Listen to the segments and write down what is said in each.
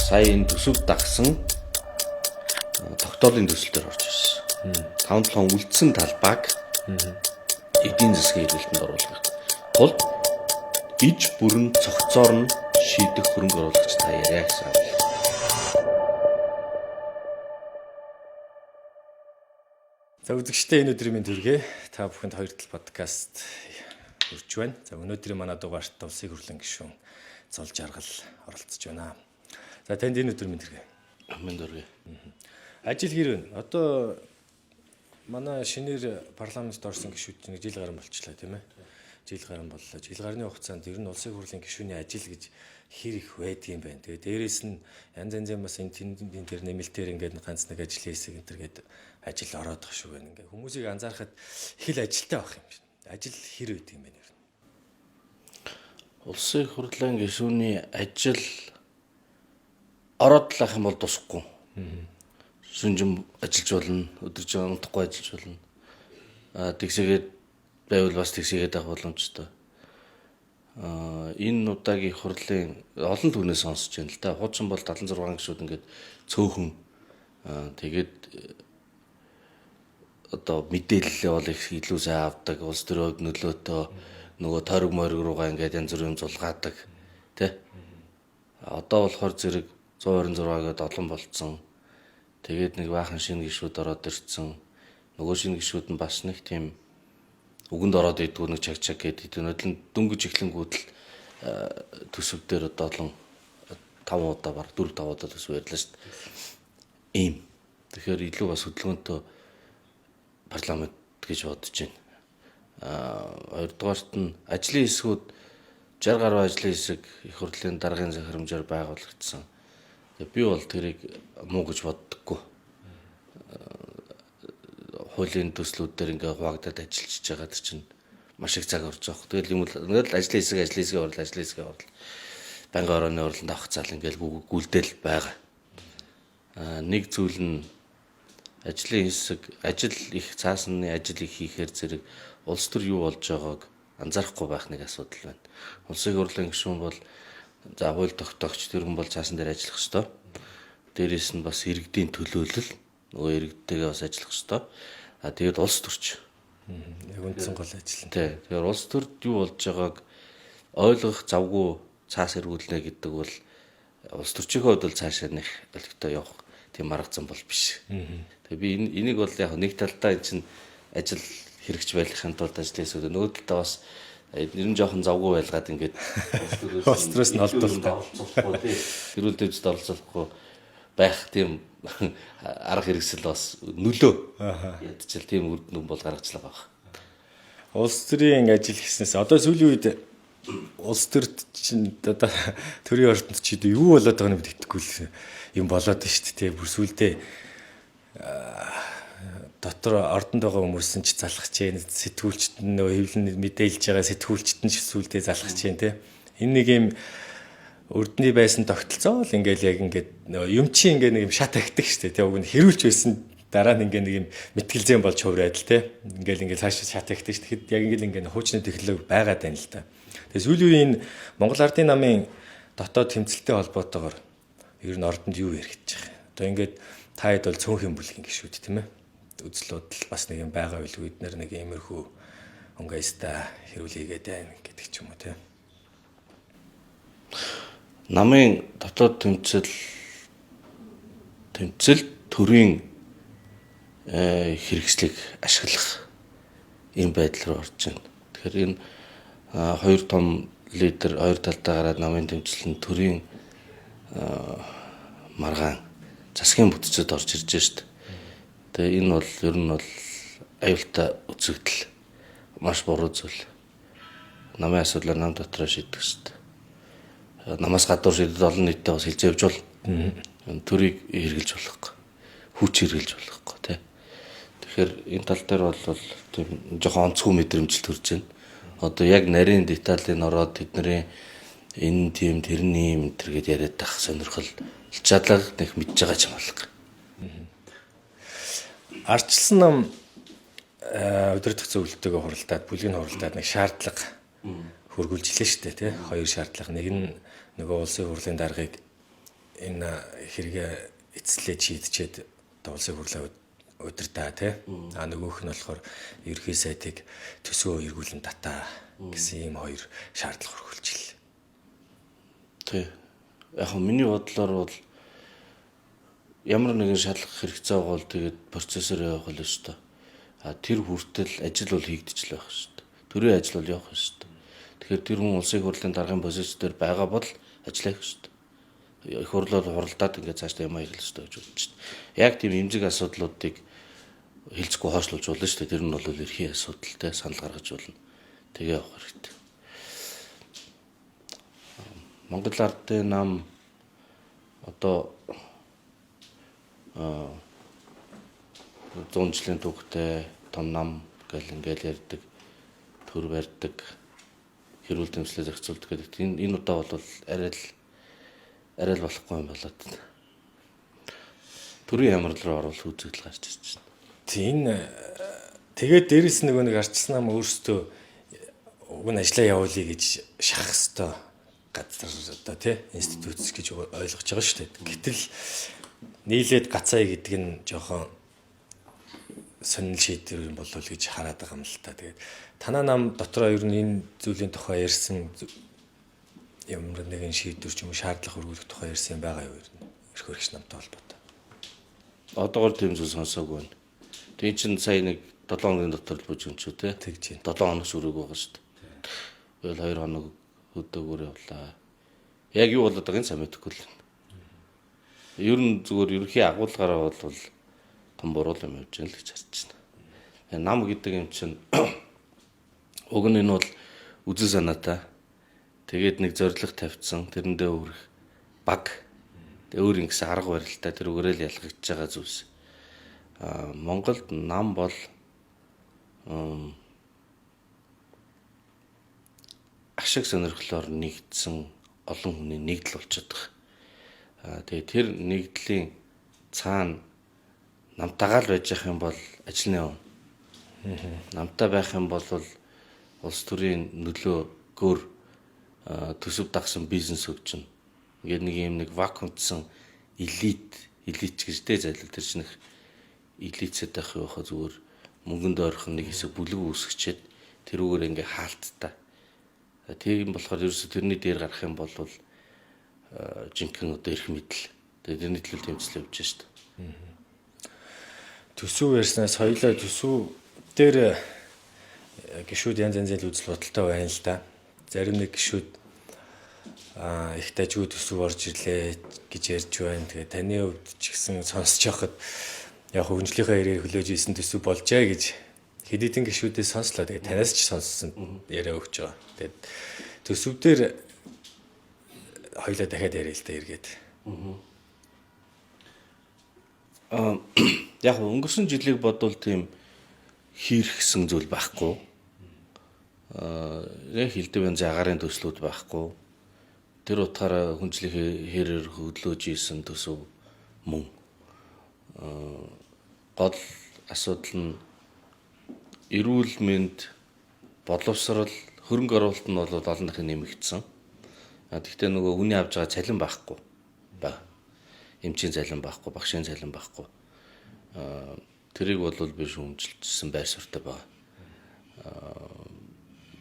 Сая энэ төсөв дагсан тогтоолын төсөл дээр орж ирсэн. 5-7 үлдсэн талбайг эдийн засгийн хэрэглэлтэнд оруулах тулд иж бүрэн цогцоор нь шийдэх хөрөнгө оруулагч та яриа гэсэн агуулга. За үзэгчдээ энэ өдрийн мэнд хүргэе. Та бүхэнд хоёр тал подкаст хүрч байна. За өнөөдрийн манай дугаарт улсын хурлын гишүүн Зол Жаргал оролцож байна. За танд энэ өдрийн мэнд хүргэе. Мэнд хүргэе. Ажил хэр вэ? Одоо манай шинээр парламентд орсон гишүүд нэг жил гарan болчлаа тийм ээ. Жил гарan боллоо. Жил гарны хугацаанд ер нь улсын хурлын гишүүний ажил гэж хэр их байдгийн байна. Тэгээ дээрэс нь янз янзын бас энэ тэнд тэр нэмэлтээр ингээд ганц нэг ажил хийсэг энэ төр гээд ажил ороод тах шүү байна. Ингээ хүмүүсийг анзаарахад их л ажилтай байх юм шиг. Ажил хэр байдаг юм бэ нэр? Улсын хурлын гишүүний ажил ороод л ах юм бол тусахгүй. Шүнжин ажиллаж болно, өдөржин унтахгүй ажиллаж болно. Аа тэгсээгээд байвал бас тэгсээгээд авах боломжтой. Аа энэ удаагийн хурлын олон түнээс сонсож байна л да. Хуучин бол 76 гишүүд ингээд цөөхөн тэгээд одоо мэдээлэлээ бол их илүү сайн авдаг, улс төрийн хувьд нөлөөтэй нөгөө тойрог мойрог руугаа ингээд янз бүрийн юм зулгаадаг тий. Одоо болохоор зэрэг 126 гээд олон болцсон. Тэгээд нэг баахан шинэ гишүүд ороод ирсэн. Нөгөө шинэ гишүүд нь бас нэг тийм үгэнд ороод идэггүй нэг чаг чаг гэдэг. Нөдлөн дөнгөж эхлэнгүүд л төсөв дээр одоо олон 5 удаа баг 4 5 удаа төсөв ярьлаа шүү дээ. Ийм. Тэгэхээр илүү бас хөдөлгөөнтэй парламент гэж бодож байна. Хоёрдугаарт нь ажлын хэсгүүд 60 гаруй ажлын хэсэг их хурлын даргын захирамжаар байгуулагдсан. Тэгээ би бол тэрийг муу гэж боддоггүй. Хуулийн төслүүд дээр ингээ хуваагдаад ажиллаж байгаа тэр чинь маш их цаг орж байгаа. Тэгэл юм л ингээл ажлын хэсэг ажлын хэсгээ орлоо ажлын хэсгээ орлоо. Байнгын орооны хурланд авах цаал ингээл гүйлдэл байгаа. Нэг зүйл нь ажлын хэсэг ажил их цаасны ажил их хийхээр зэрэг улс төр юу болж байгааг анзаарахгүй байх нэг асуудал байна. Улсын хурлын гишүүн бол за хууль тогтоогч тэр хүн бол цаасан дээр ажиллах ёстой. Дээрээс нь бас иргэдийн төлөөлөл нөгөө иргэдтэйгээ бас ажиллах ёстой. А тэгээд улс төрч. Яг үндсэн гол ажил нь. Тий. Тэгэхээр улс төрд юу болж байгааг ойлгох завгүй цаас эргүүлнэ гэдэг бол улс төрчийнхөө хувьд бол цаашаа нэх олигтой явах тийм арга зам бол биш. Тэгээ би энийг бол яг нэг талдаа эн чинь ажил хэрэгч байхын тулд ажил хийсүүд нөгөө талдаа бас ер нь жоохон завгүй байлгаад ингээд улс төрөөс нь олдуулахгүй тий. Гэрүүл дэвжид оролцохгүй байх тийм арга хэрэгсэл бас нөлөө ядчил тийм үр дүн бол гаргачлаа байх. Улс төрийн ажил хийснээс одоо сүүлийн үед улс төрд чинь одоо төрийн ордонд чи юу болоод байгааг нь мэдэхгүй л юм болоод байна шүү дээ. Бүр сүүлдээ дотор ордонд байгаа хүмүүс нь ч залхаж чинь сэтгүүлчд нь нөгөө хэвлэн мэдээлж байгаа сэтгүүлчд нь ч сүүлдээ залхаж чинь тий. Энэ нэг юм өрдний байсан тогтолцоо л ингээл яг ингээд нөгөө юм чи ингээд нэг юм шат ахдаг шүү дээ. Тий уг нь хэрүүлж байсан дараа нь ингээд нэг юм мэтгэлзэн болж хувраад л тий. Ингээл ингээд цааш шат ахдаг шүү. Тэгэхэд яг ингээд ингээд хуучны технологи байгаад байна л да. Тэгээ сүүлийн үеийн Монгол Ардын намын дотоод тэмцэлтэй холбоотойгоор ер нь ордонд юу яригдчих вэ? Одоо ингээд та хэд бол цөөнхийн бүлгийн гишүүд тийм ээ. Үзэл бодол бас нэг юм байгаа байлгүй эднэр нэг иймэрхүү өнгөйста хэрүүл хийгээд байна гэдэг ч юм уу тийм. Намын дотоод тэмцэл төрийн хэрэгслийг ашиглах ийм байдал руу орж байна. Тэгэхээр энэ хоёр том лидер хоёр талдаа гараад намын тэмцэл нь төрийн маргаан засгийн бүтцэд орж ирж шít. Тэгээ энэ бол ер нь бол аюултай үзэгдэл маш буруу зүйл. Намын асуудлаа нам дотроо шийдэх хэрэгтэй. Намаас гадуур шийдэд олон нийттэй бас хилцээ явж бол төрийг хэрэгжилж болохгүй. Хүч хэрэгжилж болохгүй тий. Тэгэхээр энэ тал дээр бол тийм жоохон онцгой мэдрэмж төрж байна. Одоо яг нарийн деталийн ороод тэдний энэ тийм тэрний юм энэ төр гэд яриад тах сонирхол чадлаг нэг мэдж байгаа ч юм алга. Ардчилсан нам удирдах зөвлөлтөөгөө хуралдаад бүлгийг хуралдаад нэг шаардлага хөргүүлж илээ шүү дээ тий. Хоёр шаардлага. Нэг нь нөгөө улсын хурлын даргыг Энэ хэрэгээ эцэслээ шийдчихэд одоо улсын хурлаа удирдаа тий. А нөгөөх нь болохоор ерөнхий сайдыг төсвөө эргүүлэн татаа гэсэн ийм хоёр шаардлага өргүүлчихлээ. Тий. Яг нь миний бодлоор бол ямар нэгэн шалгах хэрэгцээ байгаа бол тэгээд процессор явах л ёстой. А тэр хүртэл ажил бол хийгдэж л байх ёстой. Төрийн ажил бол явах ёстой. Тэгэхээр тэр хүн улсын хурлын даргын позиц дээр байгаа бол ажиллах ёстой. Их хурлаар хуралдаад ингээд цаашдаа юм ажиллах ёстой гэж бодож байна. Яг тийм эмзэг асуудлуудыг хилцэхгүй хойшлуулж болно шүү дээ. Тэр нь бол эрхийн асуудалтай санал гаргаж болно. Тэгээ явах хэрэгтэй. Монгол Ардын нам одоо 100 жилийн түүхтэй том нам гэл ингээл ярьдаг, төр барьдаг, хэрүүл дэмслээ зохицуулдаг гэдэг. Энэ удаа бол арай л болохгүй юм болоод. Төрийн ямрал руу орвол үзэгдэл гарч ирж байна. Тийм энэ тэгээд дээрэс нөгөө нэг арчсан нам өөрсдөө уг нь ажлаа явуулъя гэж шахах хэвээр газар одоо тий институт гэж ойлгож байгаа шүү дээ. Гэтэл нийлээд гацаая гэдэг нь жоохон сонирхол шийдвэр юм болов уу гэж хараад байгаа юм л та. Тэгээд танаа нам дотроо ер нь энэ зүйлийн тухай ярьсан ямар нэгэн шийдвэр ч юм уу шаардлага өргүүлэх тухай ярьсан юм байгаа юу ер нь? Эрх хөргөч намтай холбоотой. Одоогор тийм зүйл сонсоогүй байна. Тэгээ чинь сая нэг 7 хоногийн дотор л бүжгэнчүү те. Тэгж байна. 7 хоног шүрэг байгаа шүү дээ. Тэгэл 2 хоног хөдөөгөр явлаа. Яг юу болоод байгааг нь сайн мэдэхгүй л байна. Ер нь зүгээр ерөнхий агуулгаараа бол том буруу юм явж байна л гэж харж байна. Нам гэдэг юм чинь уг нь энэ бол үзэл санаатай. Тэгээд нэг зорилго тавьчихсан, тэрэндээ хүрэх баг. Тэг өөр ингэсэн арга барилтай тэр үгээрэл ялгагдж байгаа зүйлс. Монголд нам бол ашиг сонирхлоор нэгдсэн олон хүний нэгдэл болчиход байгаа. Тэгээ тэр нэгдлийн цаана намтайгаа л байж явах юм бол ажил нь явна. Намтай байх юм бол улс төрийн нөлөө гөр төсөв дагсан бизнес хөгжинэ. Ингээд нэг юм нэг вакуумдсан элит гэж тэ зайлал тэр чинь их элитсэд байх юу хаа зүгээр мөнгөнд ойрхон нэг хэсэг бүлэг үүсгэчихэд тэрүүгээр ингээ хаалттай. Тийм болохоор ерөөсө тэрний дээр гарах юм бол жинхэнэ одоо эрх мэдэл. Тэгээ тэрний төлөө тэмцэл явж шээ. Төсөв ярьснаас хоёлаа төсөв дээр гişүүд янз янзын үзэл бодолтой байна л да. Зарим нэг гişүүд их дажгүй төсөв орж ирлээ гэж ярьж байна. Тэгээ таны хувьд ч гэсэн сонсож байхад яг хөгжлийнхаа хэрээр хүлээж исэн төсөв болжээ гэж хэд хэдэн гişүүдээс сонслоо. Тэгээ танаас ч сонссон яриа өгч байгаа. Тэгээд төсөв дээр хоёлаа дахиад яриа л да эргээд. Яг өнгөрсөн жилийг бодвол тийм хийрхсэн зүйл байхгүй. Яг хилдэв янзын агарын төслүүд байхгүй. Тэр утгаараа хүнжлийн хэрээр хөдлөөж исэн төсөв мөн. Гол асуудал нь эрүүл мэнд, боловсрол, хөрөнгө оруулалт нь бол олон дахин нэмэгдсэн. Гэхдээ нөгөө хүний авж байгаа цалин байхгүй ба. Эмчийн цалин байхгүй, багшийн цалин байхгүй. Тэрийг бол би шүүмжилсэн байр суурьтай байгаа.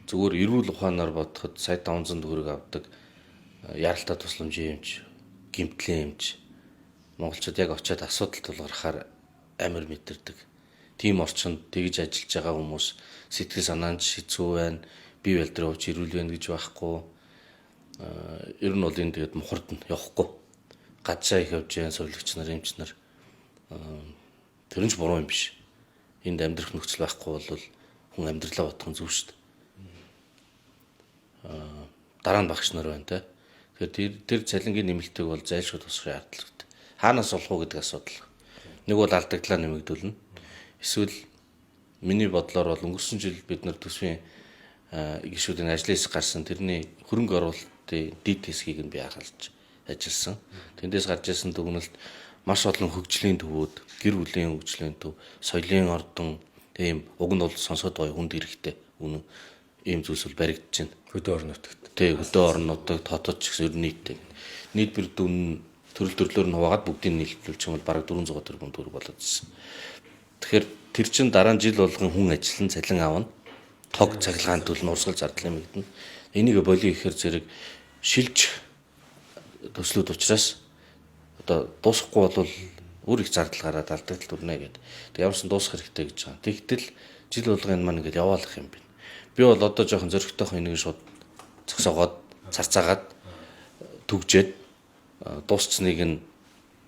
Зүгээр эрүүл ухаанаар бодоход сая 500 төгрөг авдаг яралтай тусламжийн эмч, гэмтлийн эмч монголчууд яг очиод асуудал тулгархаар амар мэдэрдэг. Тийм орчинд тэгж ажиллаж байгаа хүмүүс сэтгэл санаанд хэцүү байна, бие балдраа ууч эрүүл байна гэж байхгүй. Ер нь бол энэ тэгээд мухардна явахгүй. Гадшаа их явж байгаа сувилагч нар, эмч нар тэр нь ч буруу юм биш. Энд амьдрах нөхцөл байхгүй бол хүн амьдралаа бодох нь зөв шүү дээ. Дараа нь багш нар байна те. Тэгэхээр тэр цалингийн нэмэлтийг бол зайлшгүй тусах шаардлагатай. Хаанаас олох уу гэдэг асуудал. Нэг бол алдагдлаа нэмэгдүүлнэ. Эсвэл миний бодлоор бол өнгөрсөн жил бид нар төсвийн гишүүдийн ажлын хэсэг гарсан тэрний хөрөнгө оруулалтын дид хэсгийг нь би анхаарч ажилласан. Тэндээс гарч ирсэн дүгнэлт маш олон хөгжлийн төвүүд, гэр бүлийн хөгжлийн төв, соёлын ордон тийм уг нь бол сонсоод гоё хүнд эрэхтэй үнэн ийм зүйлс бол баригдаж байна. Хөдөө орон нутагт. Тий, хөдөө орон нутагт хотод ч гэсэн ер нь нийттэй. Нийлбэр дүн Төрөл төрлөөр нь хуваагаад бүгдийг нийлүүлчих юм бол бараг 400 тэрбум төгрөг болоод ирсэн. Тэгэхээр тэр чин дараа нь жил болгон хүн ажиллан цалин авна. Тог цахилгаан төлнө, урсгал зардал нэмэгдэнэ. Энийг болио гэхээр зэрэг шилжих төслүүд учраас одоо дуусахгүй бол өөр их зардал гараад алдагдал төрнө гэдэг. Тэг ямарсан дуусах хэрэгтэй гэж байгаа. Тэгтэл жил болгон энэ маань ингээд яваалах юм байна. Би бол одоо жоохон зөрөгтэйхэн энийг шууд зогсоогоод царцаагаад түгжээд дуусцныг нь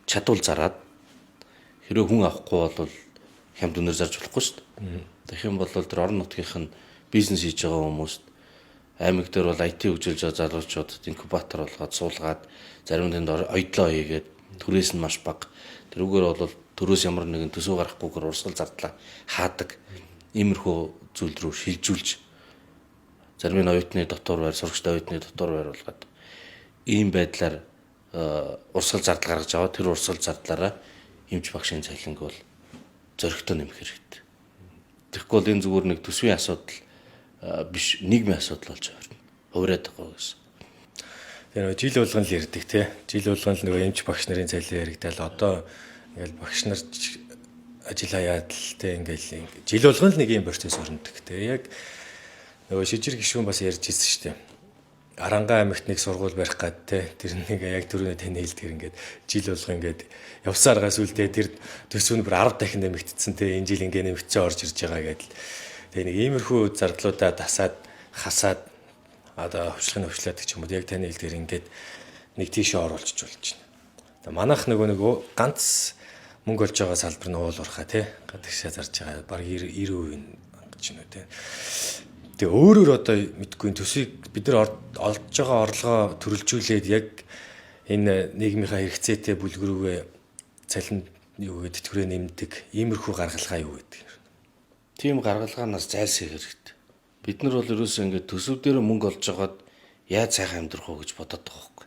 чадвал зараад хэрвээ хүн авахгүй бол хямд үнээр зарж болохгүй шүү дээ. Тэгэх юм бол тэр орон нутгийнх нь бизнес хийж байгаа хүмүүст аймаг дээр бол IT хөгжүүлж байгаа залуучуудад инкубатор болгоод суулгаад зарим тэнд оёдлоо хийгээд түрээс нь маш бага. Тэрүүгээр бол төрөөс ямар нэгэн төсөв гарахгүйгээр урсгал зардлаа хаадаг иймэрхүү зүйл рүү шилжүүлж зарим нь оюутны дотор байр, сурагчид оюутны дотор байр болгоод ийм байдлаар урсгал зардал гаргаж аваад тэр урсгал зардлаараа эмч багшийн цалинг бол зоригтой нэмэх хэрэгтэй. Тэгэхгүй бол энэ зүгээр нэг төсвийн асуудал биш, нийгмийн асуудал болж хувирна. Хувираад байгаа гэсэн. Тэгээ нөгөө жил болгон л ярьдаг тий. Жил болгон л нөгөө эмч багш нарын цалин яригдал одоо ингээл багш нар ажил хаяад л тий ингээл жил болгон л нэг юм процесс өрнөдөг. Тэгээ яг нөгөө шижир гишүүн бас ярьж ирсэн шүү дээ. Арангаа аймагт нэг сургууль барих гад те тэр нэг яг түрүүний таны хэлдгэр ингээд жил болго ингээд явсан аргаас үлдээ тэр төсөв нь бүр 10 дахин нэмэгдсэн те энэ жил ингээд нэмэгдсэн орж ирж байгаа гэдэл. Тэгээ нэг иймэрхүү зардлуудаа дасаад хасаад одоо хөвчлөх нь хөвчлөөд ч юм уу яг таны хэлдгэр ингээд нэг тийшээ оруулчих болж байна. За манайх нөгөө ганц мөнгө олж байгаа салбар нь уул уурхай те гадагшаа зарж байгаа баг 90% хангаж байна те. Тэгээ өөрөөр одоо мэдгүй төсвийг бид нар олж байгаа орлогоо төрөлжүүлээд яг энэ нийгмийнхаа хэрэгцээтэй бүлэг рүүгээ цалин юу гэдэг тэтгэврээ нэмдэг иймэрхүү гаргалгаа юу гэдэг. Тийм гаргалгаанаас зайлсхийх хэрэгтэй. Бид нар бол ерөөсөө ингээд төсөв дээр мөнгө олж байгаад яаж сайхан амьдрах уу гэж бодоод байгаа байхгүй.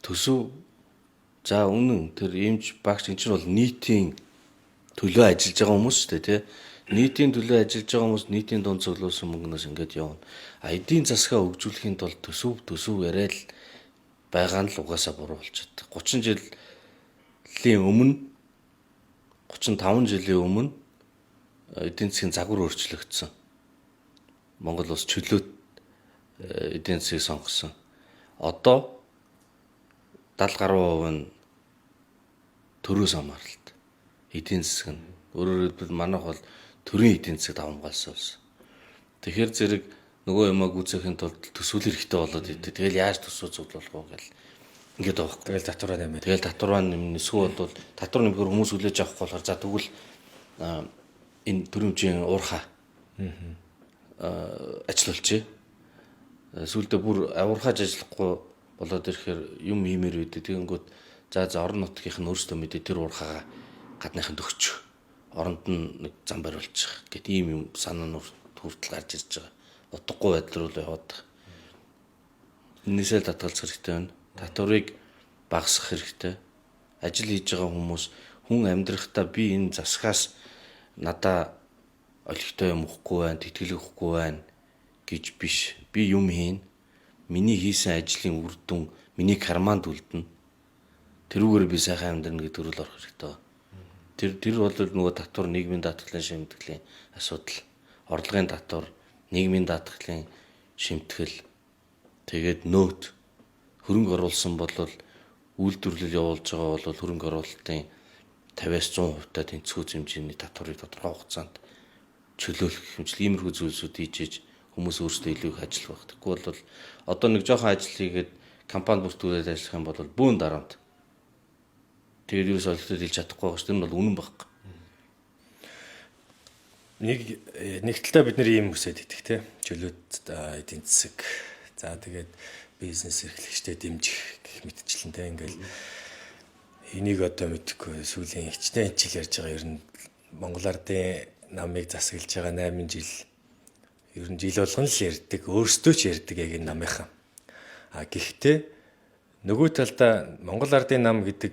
Төсөв за үнэн тэр эмч багш энэ чинь бол нийтийн төлөө ажиллаж байгаа хүмүүс шүү дээ тий. Нийтийн төлөө ажиллаж байгаа хүмүүс нийтийн дунд цуглуулсан мөнгнөөс ингээд явна. А эдийн засгаа хөгжүүлэхийн тулд төсөв яриад л байгаа нь л угаасаа буруу болчиход. 30 жилийн өмнө 35 жилийн өмнө эдийн засгийн загвар өөрчлөгдсөн. Монгол улс чөлөөт эдийн засгийг сонгосон. Одоо 70 гаруй хувь нь төрөөс хамааралт. Эдийн засаг нь өөрөөр хэлбэл манайх бол төрийн эдийн засаг давамгаалсан болсон. Тэгэхээр зэрэг нөгөө юмаа гүйцэхийн тулд төсөөл хэрэгтэй болоод идэв. Тэгэл яаж төсөө цуглуулах уу гэл ингээд байгаа байхгүй. Тэгэл татвараа нэмээ. Тэгэл татвараа нэмнэ. Эсвэл бол татвар нэмэхээр хүмүүс хүлээж авахгүй болохоор за тэгвэл энэ төрөмжийн уурхаа ажиллуулчих. Сүүлдээ бүр авуурхааж ажиллахгүй болоод ирэхээр юм хиймээр үйдэ. Тэгэнгүүт за орон нутгийнх нь өөрсдөө мэдээ тэр уурхаагаа гадныханд өгчих. Оронд нь нэг зам бариулчих гэт ийм юм санаа нь хүртэл гарч ирж байгаа. Утгагүй байдал руу яваад байгаа. Энээсээ л татгалзах хэрэгтэй байна. Татварыг багасгах хэрэгтэй. Ажил хийж байгаа хүмүүс хүн амьдрахдаа би энэ засгаас надаа олигтой юм өгөхгүй байна, тэтгэл өгөхгүй байна гэж биш. Би юм хийн. Миний хийсэн ажлын үр дүн миний карманд үлдэнэ. Тэрүүгээр би сайхан амьдрна гэдэг рүү л орох хэрэгтэй. Тэр бол нөгөө татвар нийгмийн даатгалын шимтгэлийн асуудал. Орлогын татвар, нийгмийн даатгалын шимтгэл, тэгээд нөөт хөрөнгө оруулсан бол үйлдвэрлэл явуулж байгаа бол хөрөнгө оруулалтын 50-аас 100% та тэнцвүү хэмжээний татварыг тодорхой хугацаанд чөлөөлөх хэмжил иймэрхүү зүйлсүүд хийж хүмүүс өөрсдөө илүү их ажиллах байх. Тэгэхгүй бол одоо нэг жоохон ажил хийгээд компани бүртгүүлээд ажиллах юм бол бүүн дарамт. Тэгээд юу солигдоод хэлж чадахгүй байгаа ш. Тэр нь бол үнэн байхгүй. Нэг талдаа бид нэр ийм үсэд идэх те. Чөлөөт эдийн засаг. За тэгээд бизнес эрхлэгчтэй дэмжих гэх мэтчлэн те ингээл энийг одоо мэдэхгүй сүүлийн хичнээн жил ярьж байгаа ер нь Монгол ардын намыг засаглаж байгаа 8 жил ер нь жил болгон л ярьдаг, өөрсдөө ч ярьдаг яг энэ намынхан. А гэхдээ нөгөө талдаа Монгол ардын нам гэдэг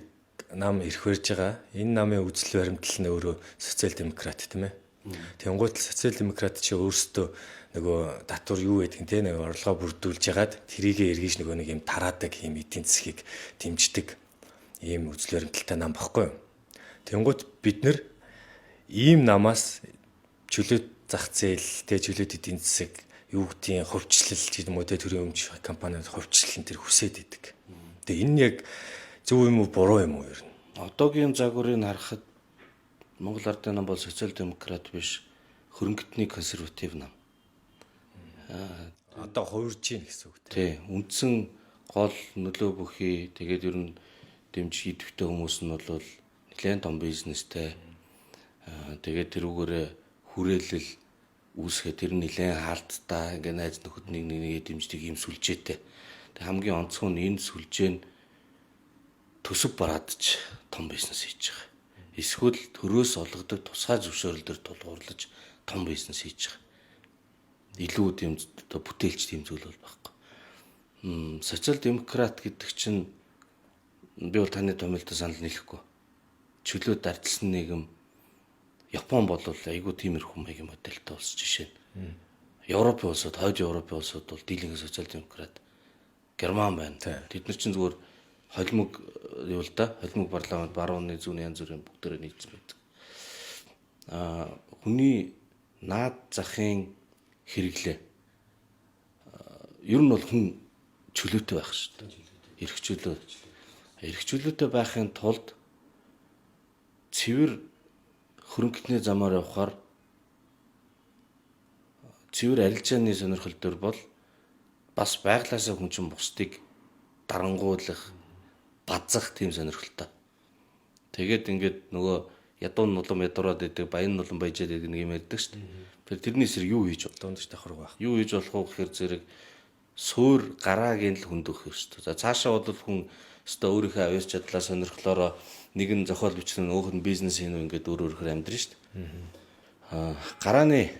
нам эрх барьж байгаа. Энэ намын үзэл баримтлал нь өөрөө социал демократ тийм ээ. Тэнгуут л социал демократ чи өөрсдөө Нөгөө татвар юу гэдэг нь те нэг орлогоо бүрдүүлж ягаад тэрийгэ эргэж нөгөө нэг юм тараадаг юм эдийн засгийг дэмждэг ийм үзэл баримталтай нам баггүй юу. Тэнгүүт бид нэр ийм намаас чөлөөт зах зээл те чөлөөт эдийн засаг юу гэдгийг хувьчлал ч юм уу те төрийн өмч компаниуд хувьчлал энэ төр хүсээд идэг. Тэгээ энэ яг зөв юм уу буруу юм уу ер нь? Одоогийн загварыг харахад Монгол Ардын нам бол социал демократ биш, хөрөнгөтний консерватив нам. Одоо хувирж гин гэсэн үг те. Тий, үндсэн гол нөлөө бүхий тэгээд ер нь дэмжих идэвхтэй хүмүүс нь бол нэлээд том бизнестэй. Тэгээд тэрүүгээрээ хүрээлэл үүсгээ тэр нь нэлээд хаалттай ингээ найз нөхөд нэг нэгээ дэмждэг юм сүлжээтэй. Тэг хамгийн онцгой нь энэ сүлжээ нь төсөв бараадч том бизнес хийж байгаа. Эсвэл төрөөс олгодог тусгай зөвшөөрөл төр тулгуурлаж том бизнес хийж байгаа. Илүү тийм одоо бүтээлч тийм зүйл бол байхгүй. Социал демократ гэдэг чинь би бол таны томилтой санал нийлэхгүй. Чөлөө дардсан нийгэм Япон бол айгүй тиймэрхүү маягийн модельтэй улс жишээ нь. Европын улсууд, хойд Европын улсууд бол дийлэнх социал демократ. Герман байна. Тэд нар чинь зүгээр холимог юу л да, холимог парламент, барууны зүүн янз бүрийн бүгдээрээ нийцсэн байдаг. Хүний наад захын хэрэглээ. Ер нь бол хүн чөлөөтэй байх шүү дээ. Эрх чөлөө. Эрх чөлөөтэй байхын тулд цэвэр хөрөнгөтний замаар явхаар цэвэр арилжааны сонирхол төр бол бас байглаасаа хүн чинь бусдыг дарангуйлах, базах тийм сонирхолтой. Тэгээд ингээд нөгөө ядуу нь улам ядуураад идэг, баян нь улам баяжаад идэг нэг юм ярьдаг шүү дээ. Тэгэхээр тэрний эсрэг юу хийж Дундаж давхарга байх. Юу хийж болох вэ гэхээр зэрэг суур гараагийн л хүнд өгөх ёстой. За цаашаа бол хүн өстой өөрийнхөө авьяас чадлаа сонирхлоороо нэг нь зохиол бичнэ, нөгөөх нь бизнес хийнэ ингээд өөр өөрөөр амьдрын шүү дээ. Гарааны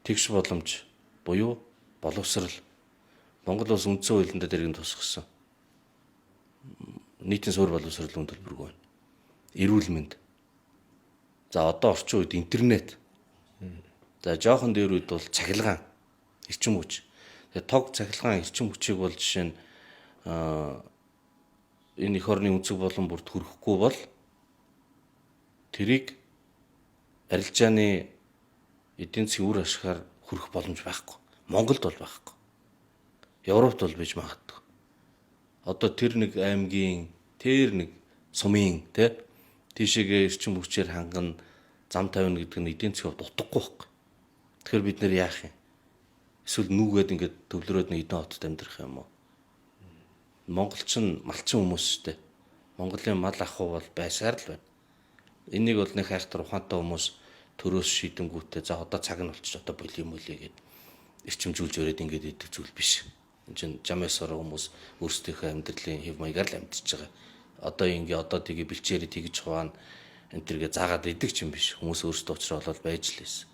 тэгш боломж буюу боловсрал Монгол улс үндсэн хуулинд дэрэгэн тусгасан. Нийтийн суурь боловсрол үн төлбөргүй байна. Эрүүл мэнд. За одоо орчин үед интернет. За жоохон дээр үед бол цахилгаан, эрчим хүч. Тэгээ тог цахилгаан эрчим хүчийг бол жишээ нь энэ эх орны өнцөг болон бүрт хүрэхгүй бол тэрийг арилжааны эдийн засгийн үр ашгаар хүрэх боломж байхгүй. Монголд бол байхгүй. Европт бол биж магадгүй. Одоо тэр нэг аймгийн, тэр нэг сумын тэ тийшээгээ эрчим хүчээр хангана, зам тавина гэдэг нь эдийн засгийн хувьд утгагүй байхгүй. Тэгэхээр бид нэр яах юм? Эсвэл нүгээд ингээд төвлөрөөд нэг эдэн хотод амьдрах юм уу? Монголч нь малчин хүмүүс шүү дээ. Монголын мал ахуй бол байсаар л байна. Энийг бол нэг хайхтар ухаантай хүмүүс төрөөс шийдэнгүүтээ за одоо цаг нь болчих одоо болио мөлий гэд эрчимжүүлж өрөөд ингээд идэх зүйл биш. Энд чинь жам ёсоор хүмүүс өөрсдийнхөө амьдралын хэв маягаар л амьдарч байгаа. Одоо ингээ одоо тгээ бэлчээрээ тэгж хуваана энэ төргээ заагаад идэх юм биш. Хүмүүс өөрсдөө учраа болоод байж л байсан.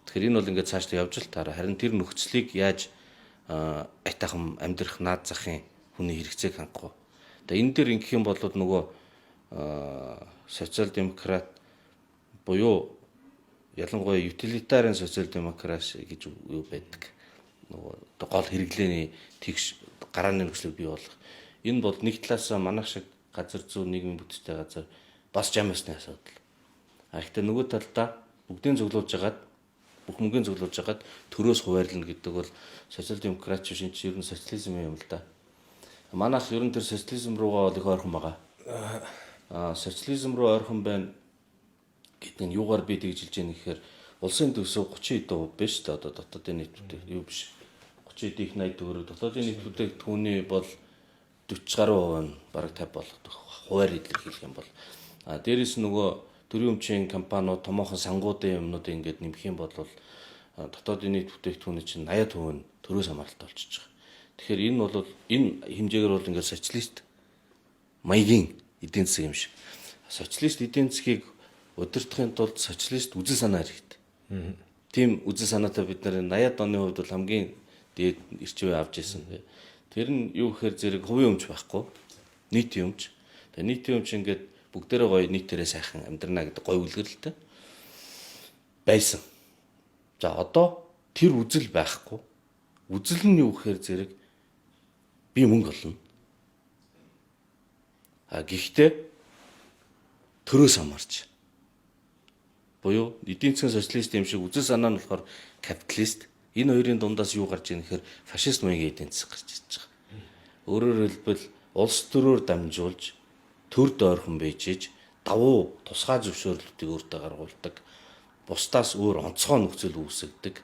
Тэгэхээр энэ бол ингээд цаашдаа явж л таараа. Харин тэр нөхцөлийг яаж айтайхан амьдрах наад захын хүний хэрэгцээг хангах вэ? Тэгээ энэ дээр ингэх юм бол нөгөө социал демократ буюу ялангуяа утилитариан социал демокраси гэж юу байдаг. Нөгөө гол хэрэглээний тэгш гарааны нөхцөлийг бий болгох. Энэ бол нэг талаасаа манайх шиг газар зүй нийгмийн бүтцтэй газар бас жам ёсны асуудал. А гэхдээ нөгөө талдаа бүгдийг цуглуулж хагаад бүх мөнгөний цуглуулж хагаад төрөөс хуваарлна гэдэг бол социал демократ биш, энэ чинь ер нь социализм юм л да. Манайх ер нь тэр социализм руугаа бол их ойрхон байгаа. Социализм руу ойрхон байна гэдэг нь юугаар би тэгж хэлж яах гэхээр улсын төсөв 30 хэдэн хувь биш үү одоо дотоодын нийт бүтээгдэхүүн юу биш 30 их 80 төгрөг дотоодын нийт бүтээгдэхүүний бол 40 гаруй хувь нь бараг 50 болгодог хуваар илэрхийлэх юм бол дээрэс нь нөгөө төрийн өмчийн компаниуд томоохон сангуудын юмнууд ингээд нэмэх юм бол дотоодын нийт бүтээгдэхүүний чинь 80% нь төрөөс хамааралтай болчихж байгаа. Тэгэхээр энэ бол энэ хэмжээгээр бол ингээд социалист маягийн эдийн засаг юм шиг. Социалист эдийн засгийг удирдахын тулд социалист үзэл санаа хэрэгтэй. Тийм үзэл санаатай бид нар 80-ад оны хувьд бол хамгийн дээд эрчим үе авч ирсэн. Тэр нь юу гэхээр зэрэг хувийн өмч байхгүй. Нийтийн өмч. Тэгээ нийтийн өмч ингээд бүгдээрээ гоё нийтээрээ сайхан амьдрна гэдэг гоё үлгэрэлтэй байсан. За одоо Тэр үзэл байхгүй. Үзэл нь юу гэхээр зэрэг би мөнгө олно. А гэхдээ төрөөс хамаарч. Буюу эдийн засгийн социалист юм шиг үзэл санаа нь болохоор капиталист. Энэ хоёрын дундаас юу гарч ийн гэхээр фашист маягийн эдийн засаг гарч ирж байгаа. Өөрөөр хэлбэл улс төрөөр дамжуулж төр дойрхон бийжиж давуу тусгай зөвшөөрлүүдийг өөртөө гаргуулдаг. Бусдаас өөр онцгой нөхцөл үүсгэдэг.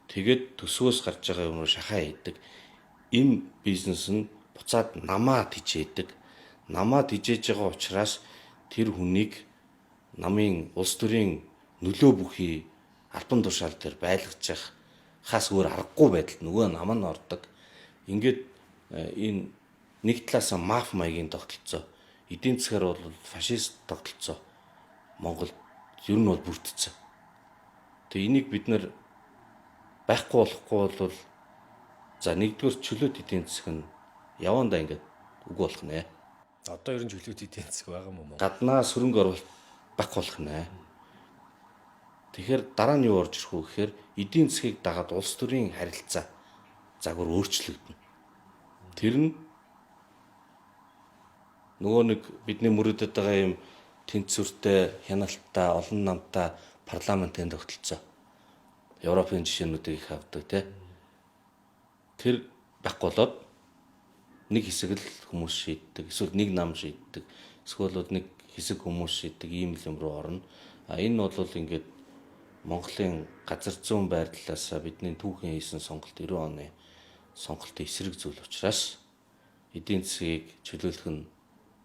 Тэгээд төсвөөс гарч байгаа юм руу шахаа хийдэг. Энэ бизнес нь буцаад намаа тижээдэг. Намаа тижээж байгаа учраас тэр хүнийг намын улс төрийн нөлөө бүхий албан тушаал дээр байлгаж хас өөр аргагүй байдалд нөгөө нам нь ордог. Ингээд энэ нэг талаасаа маф маягийн тогтолцоо, эдийн засгаар бол фашист тогтолцоо Монголд ер нь бол бүрдсэн. Тэгээ энийг бид нэр байхгүй болохгүй бол за нэгдүгээр чөлөөт эдийн засаг нь явандаа ингээд үгүй болох нэ. Одоо ер нь чөлөөт эдийн засаг байгаа юм уу? Гаднаас хөрөнгө оруулалт байхгүй болох нэ. Тэгэхээр дараа нь юу орж ирэх вэ гэхээр эдийн засгийг дагаад улс төрийн харилцаа загвар өөрчлөгдөнө. Тэр нь нөгөө нэг бидний мөрөдөд байгаа юм тэнцвэртэй, хяналттай, олон намтай парламентын тогтолцоо. Европын жишээнүүдийг их авдаг тий. Тэр байхгүй болоод нэг хэсэг л хүмүүс шийддэг, эсвэл нэг нам шийддэг, эсвэл нэг хэсэг хүмүүс шийддэг ийм л юм руу орно. А энэ бол ингээд Монголын газар зүүн байрлалаасаа бидний түүхэн хийсэн сонголт 90 оны сонголтын эсрэг зүйл учраас эдийн засгийг чөлөөлөх нь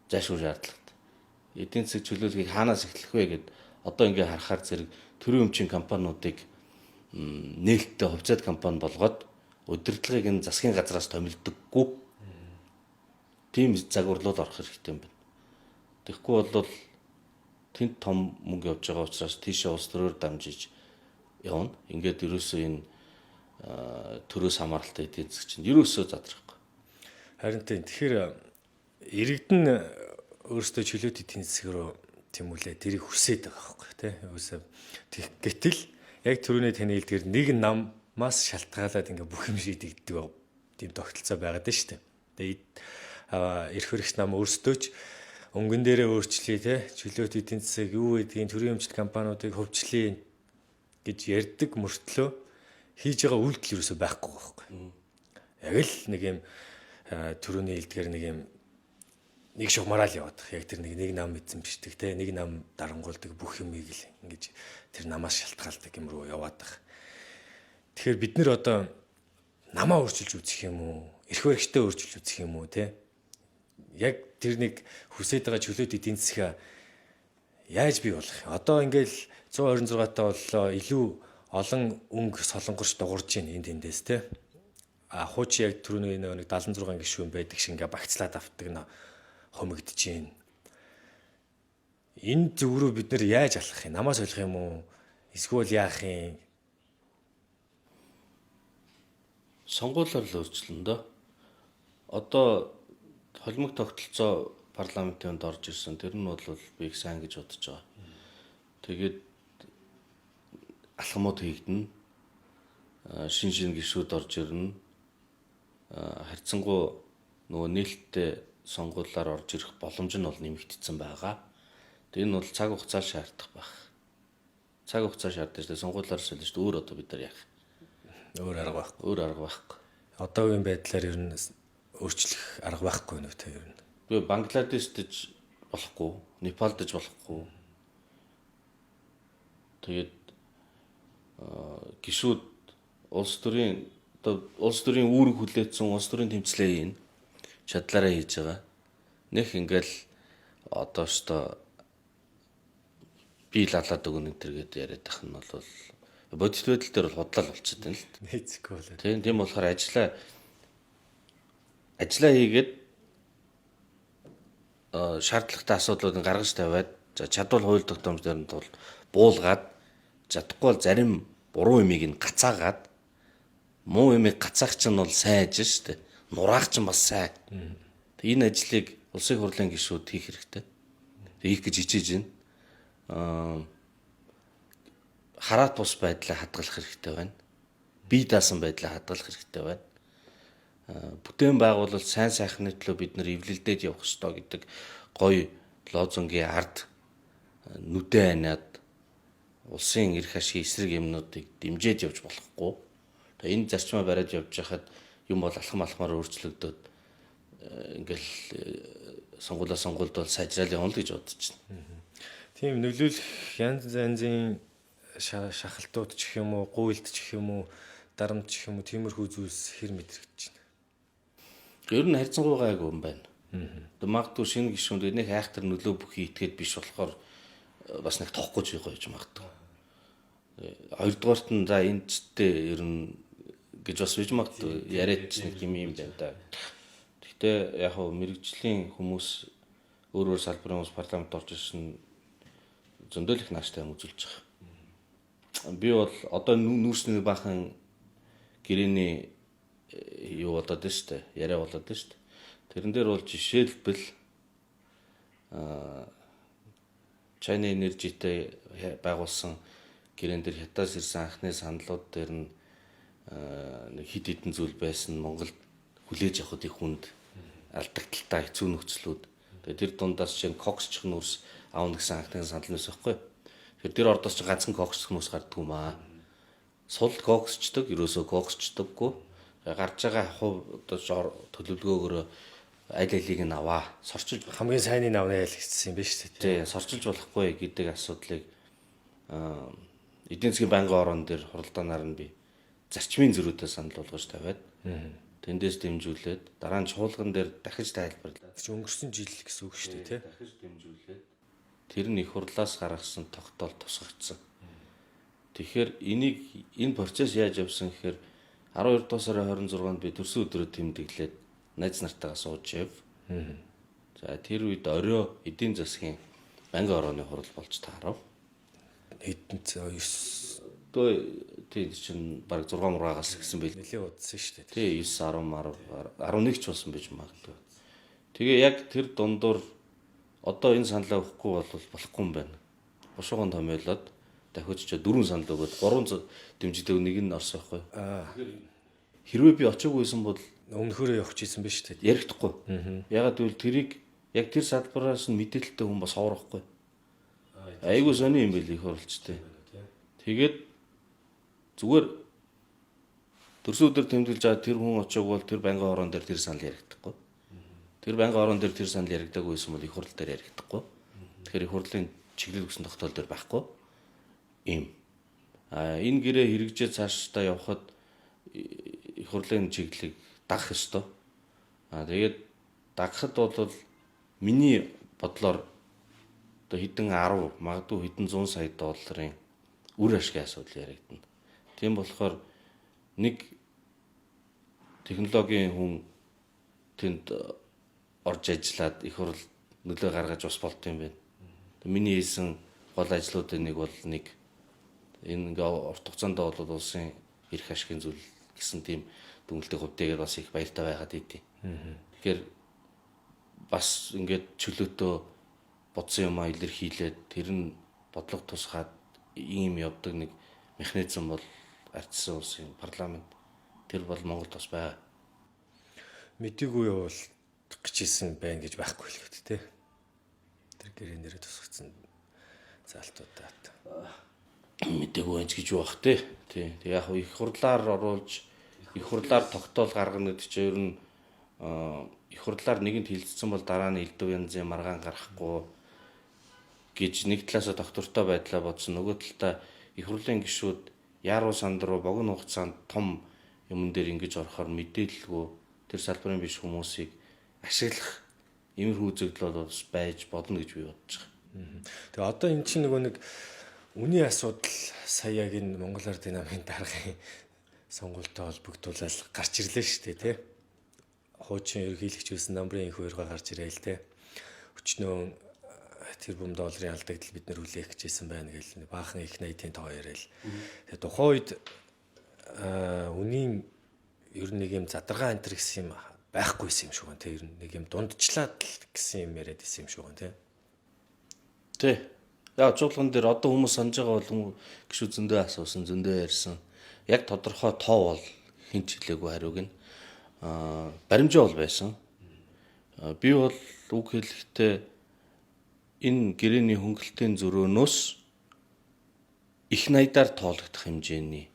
зайлшгүй шаардлагатай. Эдийн засаг чөлөөлөхийг хаанаас эхлэх вэ гэд одоо ингээ харахаар зэрэг төрийн өмчийн компаниудыг нээлттэй хувьцаат компани болгоод удирдлагыг нь засгийн газраас томилдоггүй тийм загварлууд орох хэрэгтэй юм байна. Тэгэхгүй бол тэнд том мөнгө явж байгаа учраас тийшээ улс төрөөр дамжиж явна. Ингээд ерөөсөө энэ төрөөс хамааралтай эдийн засаг чинь ерөөсөө задрахгүй. Харин тийм. Тэгэхээр иргэдэн өөрсдөө чөлөөт эдийн засаг руу тийм үлээ тэрийг хүсээд байгаа байхгүй тий. Өөрсөө гэтэл яг түрүүний таны хэлдгээр нэг намаас шалтгаалаад ингээ бүх юм шийдэгддэг тийм тогтолцоо байгаад байна шүү дээ. Тэгээд эрх хөрөгч нам өөрсдөө ч өнгөн дээрээ өөрчлөе те чөлөөт эдийн засаг юу гэдгийг төрийн өмчт компаниудыг хөвчлөе гэж ярьдаг мөртлөө хийж байгаа үйлдэл ерөөсөө байхгүй байхгүй. Яг л нэг юм төрөний хэлдгээр нэг юм нэг шугамараа л яваад. Яг тэр нэг нам эзэмшдэг те нэг нам дарангуулдаг бүх юмыг л ингэж тэр намаас шалтгаалдаг юм руу яваад байх. Тэгэхээр бид нэр одоо намаа өөрчилж үзэх юм уу? Эрх баригчтай өөрчилж үзэх юм уу те? Яг тэр нэг хүсээд байгаа чөлөөт эдийн засгаа яаж бий болох юм? Одоо ингээл 126 таа боллоо, илүү олон өнгө солонгорч дугуурж байна энд тэндээс те. А хуучин яг түрүүний нэг 76 гишүүн байдаг шиг ингээ багцлаад автдаг нэ хомигдож байна. Энэ зүг рүү бид нэр яаж алхах юм? Намаас солих юм уу? Эсвэл яах юм? Сонгуулиар л өөрчлөн дөө. Одоо холимог тогтолцоо парламентын хүнд орж ирсэн. Тэр нь бол би их сайн гэж бодож байгаа. Тэгээд алхмууд хийгдэнэ. Шин шин гишүүд орж ирнэ. Харьцангуй нөгөө нээлттэй сонгуулиар орж ирэх боломж нь бол нэмэгдсэн байгаа. Тэгээд энэ бол цаг хугацаа шаардах байх. Цаг хугацаа шаардаж шүү дээ. Сонгуулиар солино шүү дээ. Өөр одоо бид нар яах? Өөр арга байхгүй. Өөр арга байхгүй. Одоогийн байдлаар ер нь өөрчлөх арга байхгүй нөө тэ ер нь. Би Бангладешд болохгүй, Непалд ч болохгүй. Тэгээд гишүүд улс төрийн одоо улс төрийн үүрэг хүлээсэн улс төрийн тэмцлээ хийн. Чадлаараа хийж байгаа. Нэх ингээл одоо өстой би лалаад өгнө энэ төр гэдээ яриад байх нь бол бодит байдал дээр бол худлаа л болчиход байна л. Нийцэхгүй болоо. Тийм болохоор ажиллаа хийгээд шаардлагатай асуудлуудыг гаргаж тавиад чадвал хууль тогтоомж дээр нь бол буулгаад чадахгүй бол зарим буруу юмыг нь гацаагаад муу юмыг гацаах чинь бол сайн ажил шүү дээ. Нураах чинь бас сайн. Тэг энэ ажлыг улсын хурлын гишүүд хийх хэрэгтэй. Тэг хийх гэж хичээж байна. Хараат бус байдлаа хадгалах хэрэгтэй байна. Бие даасан байдлаа хадгалах хэрэгтэй байна. Бүтээн байгуулалт сайн сайхны төлөө бид нар эвлэлдээд явах ёстой гэдэг гоё лозунгийн ард нүдэ аниад улсын эрх ашигын эсрэг юмнуудыг дэмжиж явж болохгүй. Тэгээ энэ зарчмаа бариад явж байхад юм бол алхам алхмаар өөрчлөгдөд ингээл сонгуулаа сонгуульд бол сайжраал явна л гэж бодож байна. Тийм нөлөөлөх янз янзын шахалтууд ч гэх юм уу, гуйлд ч гэх юм уу, дарамт ч гэх юм уу, тиймэрхүү зүйлс хэр мэдрэгдэж байна? Ер нь харьцангуй гайгүй юм байна. Одоо магадгүй шинэ гишүүнд нэг айхтар нөлөө бүхий итгээд биш болохоор бас нэг тоохгүй ч гоё гэж магадгүй. Хоёрдугаарт нь за энэ чтэй ер нь гэж бас биж магадгүй яриад ч нэг юм юм байна да. Гэхдээ яг хав мэрэгжлийн хүмүүс өөр өөр салбарын хүмүүс парламент орж ирсэн зөндөл их нааштай юм үзүүлж байгаа. Би бол одоо нүүрсний баахан гэрээний юу болоод байна шүү дээ. Яриа болоод байна шүү дээ. Тэрэн дээр бол жишээлбэл China Energy-тэй байгуулсан гэрээн дээр хятаас ирсэн анхны саналууд дээр нь нэг хэд хэдэн зүйл байсан. Монголд хүлээж авахд их хүнд алдагдaltaй хэцүү нөхцлүүд. Тэгээ тэр дундаас чинь коксчих нүүрс авна гэсэн анхны санал нь байсан байхгүй. Тэгэхээр тэр ордоос чинь ганцхан коксчих нүүрс гардггүй маа. Сул коксчдаг, ерөөсөө коксчдаггүй. Гарч байгаа хувь одоо төлөвлөгөөгөөрөө аль алийг нь аваа. Сорчилж хамгийн сайныг авна ял гэсэн юм биш үү? Тий, сорчилж болохгүй гэдэг асуудлыг эдийн засгийн байнгын орон дээр хуралдаанаар нь би зарчмын зөрүүтэй санал болгож тавиад тэндээс дэмжүүлээд дараа нь чуулган дээр дахиж тайлбарлаад. Тэр өнгөрсөн жил гэсэн үг шүү дээ, тий? Дахиж дэмжүүлээд тэр нь их хурлаас гаргасан тогтоол тусгагдсан. Тэгэхээр энийг энэ процесс яаж явсан гэхээр 12 дугаар сарын 26-нд би төрсөн өдрөө тэмдэглээд найз нартайгаа сууж яв. За тэр үед орой эдийн засгийн байнгын орооны хурал болж таарав. Хэдэн 9 тийм чинь бараг 6 мураагаас гэсэн байл. Нэлээд удсан шүү дээ. Тий 9 10 11 ч болсон байж магадгүй. Тэгээ яг тэр дундуур одоо энэ саналаа өгөхгүй бол болохгүй юм байна. Бушуухан томьёолоод дахиж ч 4 санал өгөөд 3 дэмжлэг нэг нь орсон байхгүй. Хэрвээ би очиагүй байсан бол өмнөхөрөө явах гэсэн биш үү? Ярихдаггүй. Ягаад гэвэл тэрийг яг тэр салбараас нь мэдээлэлтэй хүн бас ховрохгүй. Айгуу сони юм байл их хуралчтай. Тэгээд зүгээр төрсөн өдөр тэмдэглэж байгаа тэр хүн очиагүй бол тэр байнгын ороон дээр тэр санал яригдахгүй. Тэр байнгын ороон дээр тэр санал яригдаагүй байсан бол их хурал дээр яригдахгүй. Тэгэхээр их хурлын чиглэл өгсөн тогтоол дээр байхгүй. Ийм. Энэ гэрээ хэрэгжээ цаашдаа явхад их хурлын чиглэлийг дагах ёстой. Тэгээд дагахад бол миний бодлоор одоо хэдэн 10 магадгүй хэдэн 100 сая долларын үр ашигын асуудал яригдана. Тийм болохоор нэг технологийн хүн тэнд орж ажиллаад их хурл нөлөө гаргаж бас болд юм байна. Миний хийсэн гол ажлуудын нэг бол нэг энэ ингээ урт хугацаанд бол улсын эрх ашигын зүйл гэсэн тийм дүнэлтийг хувьдээгээр бас их баяртай байгаад идэв. Тэгэхээр бас ингээд чөлөөтөө бодсон юмаа илэрхийлээд тэр нь бодлого тусгаад ийм явдаг нэг механизм бол ардсан улсын парламент тэр бол Монголд бас байгаа. Мэдээгүй явуул гэж хэлсэн байна гэж байхгүй л үү те. Тэр гэрээ нэрээ тусгацсан заалтуудаа. Мэдээгүй байж гэж юу бах те. Тий. Тэг яг их хурлаар оруулж их хурлаар тогтоол гаргана гэдэг чинь ер нь их хурлаар нэгэнд хилцсэн бол дараа нь элдв янзын маргаан гаргахгүй гэж нэг талаасаа доктортой байдлаа бодсон. Нөгөө талдаа их хурлын гишүүд яруу санд руу богино хугацаанд том юмн дээр ингэж орохоор мэдээлэлгүй тэр салбарын биш хүмүүсийг ашиглах иймэрхүү үзэгдэл бол бас байж болно гэж би бодож байгаа. Тэгээ одоо эн чинь нөгөө нэг үний асуудал сая яг энэ Монгол Ардын намын даргын сонгуультай холбогдуулаад гарч ирлээ шүү дээ, тий. Хуучин ерөнхийлөгч байсан Намрын инх хоёргоо гарч ирээл тий. Өчнөө тэрбум долларын алдагдал бид нэр хүлээх гэжсэн байна гэл баахан их 80-ийн тоо яриад. Тэгээ тухайн үед үнийн ер нь нэг юм задаргаа энэ төр гэсэн юм байхгүйсэн юм шиг байна тий. Ер нь нэг юм дундчлаад л гэсэн юм яриад исэн юм шиг байна тий. Тий. Яг чуулган дээр одоо хүмүүс санаж байгаа бол гişүү зөндөө асуусан, зөндөө ярьсан. Яг тодорхой тоо бол хэн ч хэлээгүй хариуг нь. Баримжаа бол байсан. Би бол үг хэлэхдээ энэ гэрээний хөнгөлтийн зөрөөнөөс их найдаар тоологдох хэмжээний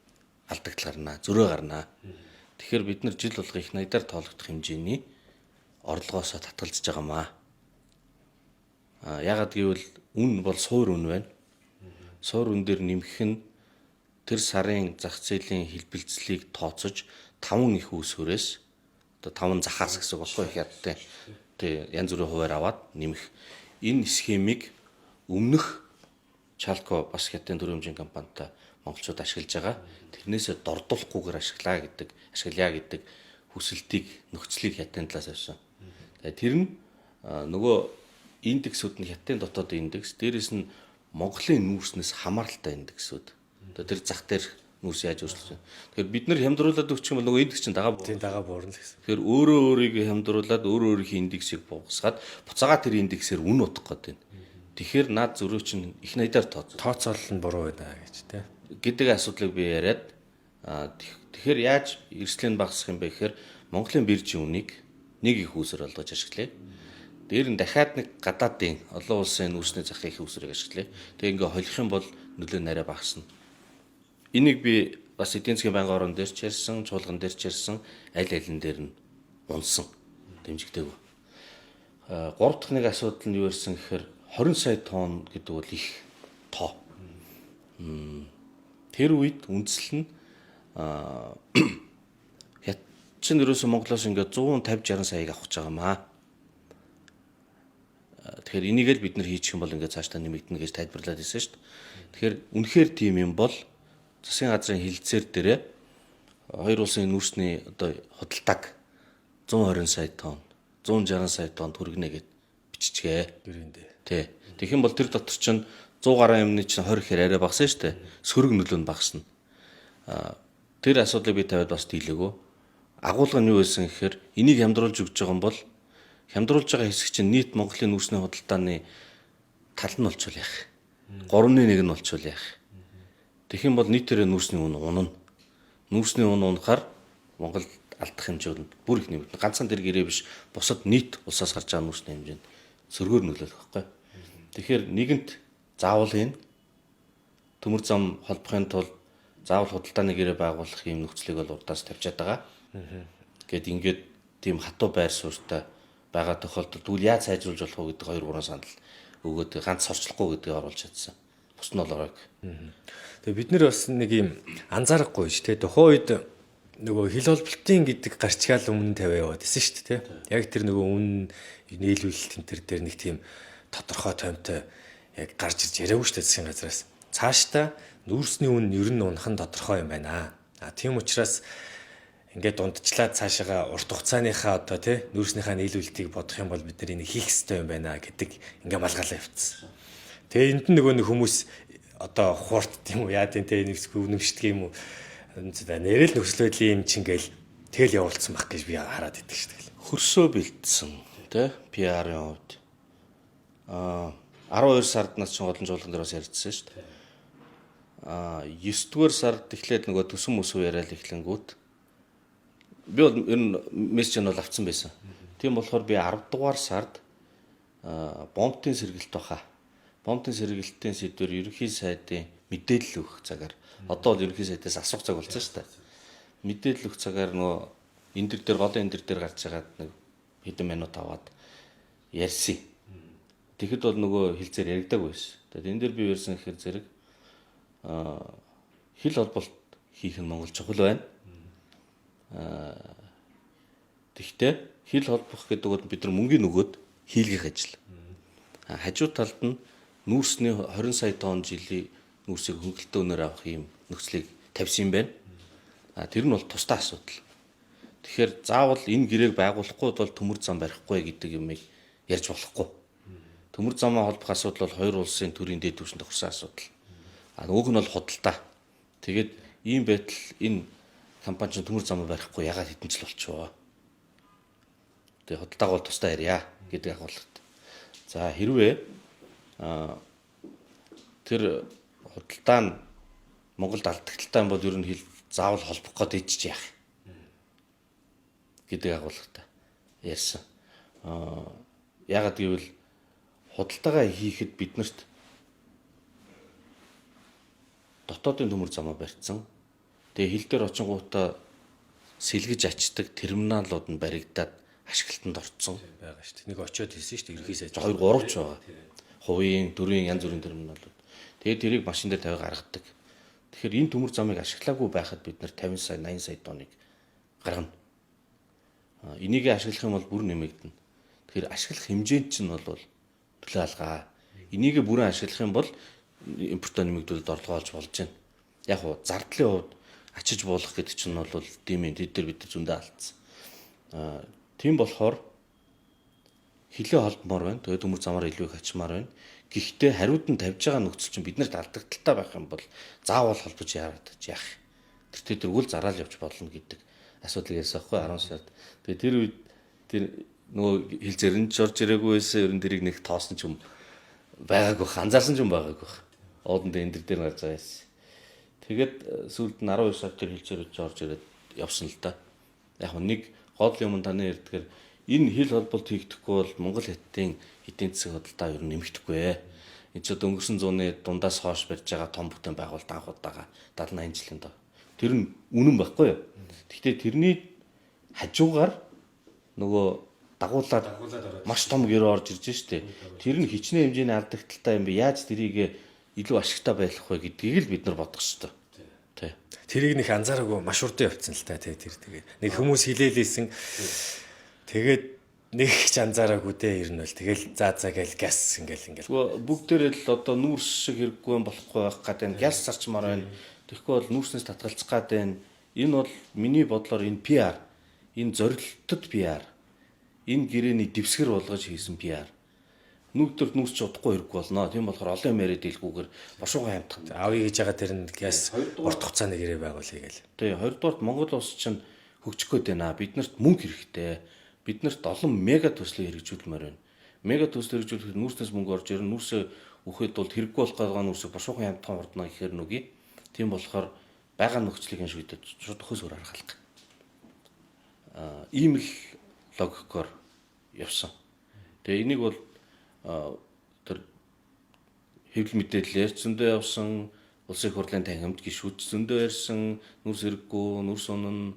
алдагдал гарна, зөрөө гарна. Тэгэхээр бид нар жил болго их найдаар тоологдох хэмжээний орлогоосоо татгалзаж байгаамаа. Яагаад гэвэл үн бол суур үн байна. Суур үн дээр нэмэх нь тэр сарын зах зээлийн хэлбэлзлийг тооцож 5 их үүсвэрээс одоо 5 захаас гэсэн үг болохгүй их ядтай. Тэ янз бүрийн хуваар аваад нэмэх энэ схемийг өмнөх Чалко бас хятадын төрийн хэмжээний компанитай монголчууд ашиглаж байгаа. Тэрнээсээ дордуулахгүйгээр ашиглаа гэдэг, ашиглая гэдэг хүсэлтийг, нөхцөлийг хятадын талаас авсан. Тэгээ тэр нь нөгөө индексүүд нь хятадын дотоод индекс, дээрэс нь Монголын нүүрснээс хамааралтай индексүүд. Одоо тэр зах дээр нүүрс яаж өөрчлөж байна. Тэгэхээр бид нар хямдруулаад өгчих юм бол нөгөө индекс чинь дагаа Тийм дагаа буурна л гэсэн. Тэгэхээр өөрөө өөрийгөө хямдруулаад өөрөө өөрийнхөө индексийг буугасгаад буцаагаа тэр индексээр үн утгах гээд байна. Тэгэхээр наад зөрөө чинь их найдаар тооцоо. Тооцоолол нь буруу байна гэж тий. Гэдэг асуудлыг би яриад тэгэхээр яаж эрсдлийг багасгах юм бэ гэхээр Монголын биржийн үнийг нэг их үүсвэр олгож ашиглая. Дээр нь дахиад нэг гадаадын олон улсын нүүрсний захын их үүсвэрийг ашиглая. Тэгээ ингээ холих юм бол нөлөө нь арай багасна. Энийг би бас эдийн засгийн байнгын орон дээр ч ярьсан, чуулган дээр ч ярьсан, аль алин дээр нь унсан. Дэмжигдээгүй. Гурав дахь нэг асуудал нь юу ярьсан гэхээр 20 сая тонн гэдэг бол их тоо. Тэр үед үндсэл нь хятад чинь ерөөсөө Монголоос ингээд 150 60 саяыг авах гэж байгаа маа. Тэгэхээр энийг л бид нар хийчих юм бол ингээд цаашдаа нэмэгдэнэ гэж тайлбарлаад ирсэн шүү дээ. Тэгэхээр үнэхээр тийм юм бол засгийн газрын хилцээр дээрээ хоёр улсын нүүрсний одоо худалдааг 120 сая тонн, 160 сая тонн хүргэнэ гэд биччихээ. Гэрээндээ. Тий. Тэгэх юм бол тэр дотор чинь 100 гаруй юмны чинь 20 ихээр арай багасна шүү дээ. Сөрөг нөлөө нь багасна. Тэр асуудлыг би тавиад бас дийлээгөө. Агуулга нь юу байсан гэхээр энийг хямдруулж өгч байгаа юм бол хямдруулж байгаа хэсэг чинь нийт Монголын нүүрсний худалдааны тал нь болчихвол яах. 3.1 нь болчихвол яах. Тэгэх юм бол нийтээрээ нүүрсний үн унана. Нүүрсний үн унахаар Монгол алдах хэмжээ нь бүр их нэмэгдэнэ. Ганцхан тэр гэрээ биш бусад нийт улсаас гарч байгаа нүүрсний хэмжээнд сөргөөр нөлөөлөх байхгүй. Тэгэхээр нэгэнт заавал энэ төмөр зам холбохын тулд заавал худалдааны гэрээ байгуулах юм нөхцөлийг бол урдаас тавьчаад байгаа. Гэт ингээд тийм хатуу байр суурьтай байгаа тохиолдолд тэгвэл яаж сайжруулж болох вэ гэдэг 2 3 санал өгөөд ганц сорчлохгүй гэдгийг оруулж чадсан. Бус нь бол оройг. Тэгээ бид нэр бас нэг юм анзаарахгүй ш тэ тухайн үед нөгөө хил холболтын гэдэг гарчгаал өмнө тавиа яваад исэн шүү дээ тэ. Яг тэр нөгөө үн нийлүүлэлт энэ төр дээр нэг тийм тодорхой томтой яг гарч ирж яриаггүй шүү дээ засгийн газраас. Цаашдаа нүүрсний үн ер нь унах нь тодорхой юм байна. А тийм учраас ингээд дундчлаад цаашаага урт хугацааныхаа одоо тий нүүрснийхаа нийлүүлэлтийг бодох юм бол бид нар энийг хийх ёстой юм байна гэдэг ингээ малгаалаа явцсан. Тэгээ энд нь нөгөө нэг хүмүүс одоо хуурт тийм үү яа тийм те нэвсгүй үнэмшдэг юм уу нэрэл нөхцөл байдлын юм чинь гээл тэгэл явуулсан баг гэж би хараад идэг шүү дээ. Хөрсөө бэлдсэн тий PR-ын хувьд 12 сард нас чинь олон чуулган дээр бас ярьжсэн шүү дээ. 9 дугаар сард эхлээд нөгөө төсөн мөсөө яриад эхлэнгүүт би бол ер нь мессеж нь бол авцсан байсан. Тийм болохоор би 10 дугаар сард бомбтын сэргэлт баха. Бомбтын сэргэлтийн сэдвэр ерөнхий сайдын мэдээлэл өгөх цагаар одоо бол ерөнхий сайдаас асуух цаг болсон шүү дээ. Мэдээлэл өгөх цагаар нөгөө энэ дэр дээр голын энэ дэр дээр гарч агаад нэг хэдэн минут аваад ярьсан. Тэгэхэд бол нөгөө хилцээр яригдаг байсан. Тэгээд энэ дэр би ярьсан гэхээр зэрэг хил холболт хийх нь Монгол чухал байна. Тэгвэл хил холбох гэдэг бол бид нар мөнгөний нөгөөд хийлгэх ажил. Хажуу талд нь нүүрсний 20 сая тонн жилийн нүүрсийг хөнгөлөлтөө өнөр авах юм нөхцөлийг тавьсан юм байна. Тэр нь бол тусдаа асуудал. Тэгэхээр заавал энэ гэрээг байгуулахгүй бол төмөр зам барихгүй гэдэг юмыг ярьж болохгүй. Төмөр замаа холбох асуудал бол хоёр улсын төрийн дээд түвшинд тохирсон асуудал. Нөгөөх нь бол худалдаа. Тэгээд ийм байтал энэ компани чинь төмөр замаа барихгүй ягаад хэдэн жил болчихвоо. Тэгээ худалдааг бол тусдаа ярья гэдэг агуулгатай. За хэрвээ тэр худалдаа нь Монголд алдагдaltaй юм бол ер нь хил Заавал холбох гээд ичж яах гэдэг агуулгатай ярьсан. Яагаад гэвэл худалдаагаа хийхэд биднэрт дотоодын төмөр замаа барьцсан. Тэгээ хил дээр очингуудаа сэлгэж ачдаг терминалууд нь баригдаад ашиглалтанд орцсон байгаа шүү дээ. Нэг очиод хийсэн шүү дээ. Ерхий сайж 2 3 ч байгаа. Хувийн, төрийн янз бүрийн терминалууд. Тэгээд тэрийг машин дээр тавиа гаргадаг. Тэгэхээр энэ төмөр замыг ашиглаагүй байхад бид нар 50 сая, 80 сая тонныг гаргана. Энийг ашиглах юм бол бүр нэмэгдэнэ. Тэгэхээр ашиглах хэмжээнд чинь бол төлөө алгаа. Энийг бүрэн ашиглах юм бол импортоо нэмэгдүүлэлт орлогоо олж болж байна. Яг уу зардлын хувьд ачиж буулгах гэдэг чинь бол тийм ээ, тэд нар бид нар зөндөө алдсан. Тийм болохоор хилээ холбомоор байна. Тэгээд төмөр замаар илүү их ачмаар байна. Гэхдээ хариуд нь тавьж байгаа нөхцөл чинь биднэрт алдагдaltaй байх юм бол заавал холбож яагаад яах. Тэр тэр үл зараал явж болно гэдэг асуудал ярьсан байхгүй 10 сард. Тэгээд тэр үед тэр нөгөө хил зэрэнж орж ирээгүй байсан. Ер нь тэрийг нэг тоосон ч юм байгаагүй, анзаарсан ч юм байгаагүй. Ууданд энэ дээр гарч байгаа юм. Тэгээд сүүлд нь 12 сард тэр хил зэрэж орж ирээд явсан л да. Яг нэг гол юм таны ярьдгаар энэ хил холболт хийгдэхгүй бол Монгол Хятадын эдийн засгийн худалдаа ер нь нэмэгдэхгүй. Энд ч одоо өнгөрсөн зууны дундаас хойш барьж байгаа том бүтээн байгуулалт анх удаага 70 80 жилийн доо. Тэр нь үнэн байхгүй юу? Гэхдээ тэрний хажуугаар нөгөө дагуулад маш том гэрээ орж ирж штэ. Тэр нь хичнээн хэмжээний алдагдaltaй юм бэ? Яаж тэрийг илүү ашигтай байх вэ гэдгийг л бид нар бодох ёстой. Тэ. Тэрийг нэг анзаараагүй маш урдан явцсан л та тий тэр тэгээ. Нэг хүмүүс хилээлээсэн. Тэгээд нэг ч анзаараагүй дээ ер нь бол тэгэл за за гээл газ ингээл ингээл. Бүгдээрээ л одоо нүүрс шиг хэрэггүй юм болохгүй байх гэдэг газ зарчмаар байна. Тэгэхгүй бол нүүрснээс татгалзах гад байна. Энэ бол миний бодлоор энэ PR, энэ зорилтод PR. Энэ гэрээний дэвсгэр болгож хийсэн PR. Нүгдэр нүүрс ч удахгүй хэрэггүй болно. Тийм болохоор олон юм яриад дийлгүүгээр бошуугаа хамтах. Авъя гэж байгаа тэр нь газ урт хугацааны гэрээ байгуулъя гээл. Тий, хоёрдугаарт Монгол улс чинь хөгжих гээд байна. Биднэрт мөнгө хэрэгтэй. Биднэрт олон мега төслийг хэрэгжүүлмээр байна. Мега төсөл хэрэгжүүлэхэд нүүрснээс мөнгө орж ирнэ. Нүүрсээ үхээд бол хэрэггүй болох байгаа нүүрсийг бошуухан хамтхан хурдна гэхээр нүгий. Тийм болохоор байгаа нөхцөлийг энэ шийдээд шууд өхөөс өөр арга алга. Ийм л логикоор явсан. Тэгээ энийг бол тэр хэвлэл мэдээлэлээр зөндөө явсан, улсын их хурлын танхимд гишүүд зөндөө ярьсан, нүрс хэрэггүй, нүрс унана.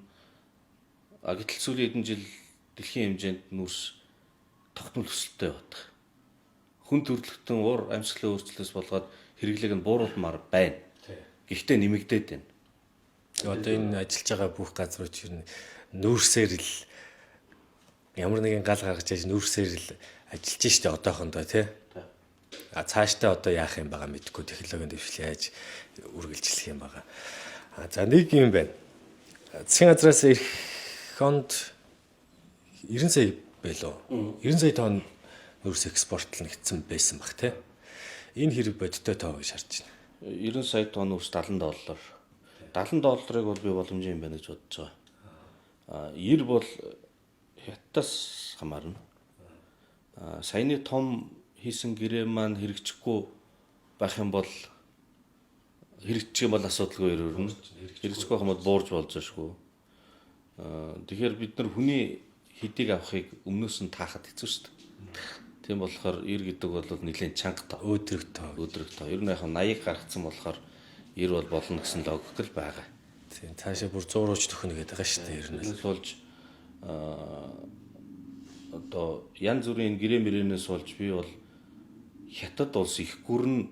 А гэтэл сүүлийн хэдэн жил дэлхийн хэмжээнд нүрс тогтмол өсөлттэй явдаг. Хүн төрөлхтөн уур амьсгалын өөрчлөлтөөс болгоод хэрэглээг нь бууруулмаар байна. Гэхдээ нэмэгдээд байна. Одоо энэ ажиллаж байгаа бүх газрууд чинь нүүрсээр л ямар нэгэн гал гаргаж яаж нүүрсээр л ажиллаж штэ одоохондоо тий. А цаашдаа одоо яах юм байгаа мэдэхгүй технологийн дэвшил яаж үргэлжлэх юм байгаа. А за нэг юм байна. Засгийн газраас ирэх онд 90 сая байлоо. 90 сая тонн нүүрс экспортлно гэсэн байсан баг тий. Энэ хэрэг бодиттой тоо гэж харж байна. 90 сая тонн нүүрс 70 доллар. 70 долларыг бол би боломжийн юм байна гэж бодож байгаа. А 90 бол хятадас хамаарна. Саяны том хийсэн гэрээ маань хэрэгжихгүй байх юм бол хэрэгжих юм бол асуудалгүй өрнө. Хэрэгжихгүй байх юм бол буурж болж шгүй. Тэгэхээр бид нар хүний хэдийг авахыг өмнөөс нь таахад хэцүү шүү дээ. Тийм болохоор 90 гэдэг бол нэлээд чанга тоо. Өөдрөг тоо. Өөдрөг тоо. Ер нь яг 80-ыг гаргацсан болохоор 90 бол болно гэсэн логик л байгаа. Тийм цаашаа бүр 100 руу ч төхнө гэдэг байгаа шүү дээ ер нь. Тэрнээс болж одоо янз бүрийн гэрээ мөрөнөөс болж би бол Хятад улс их гүрэн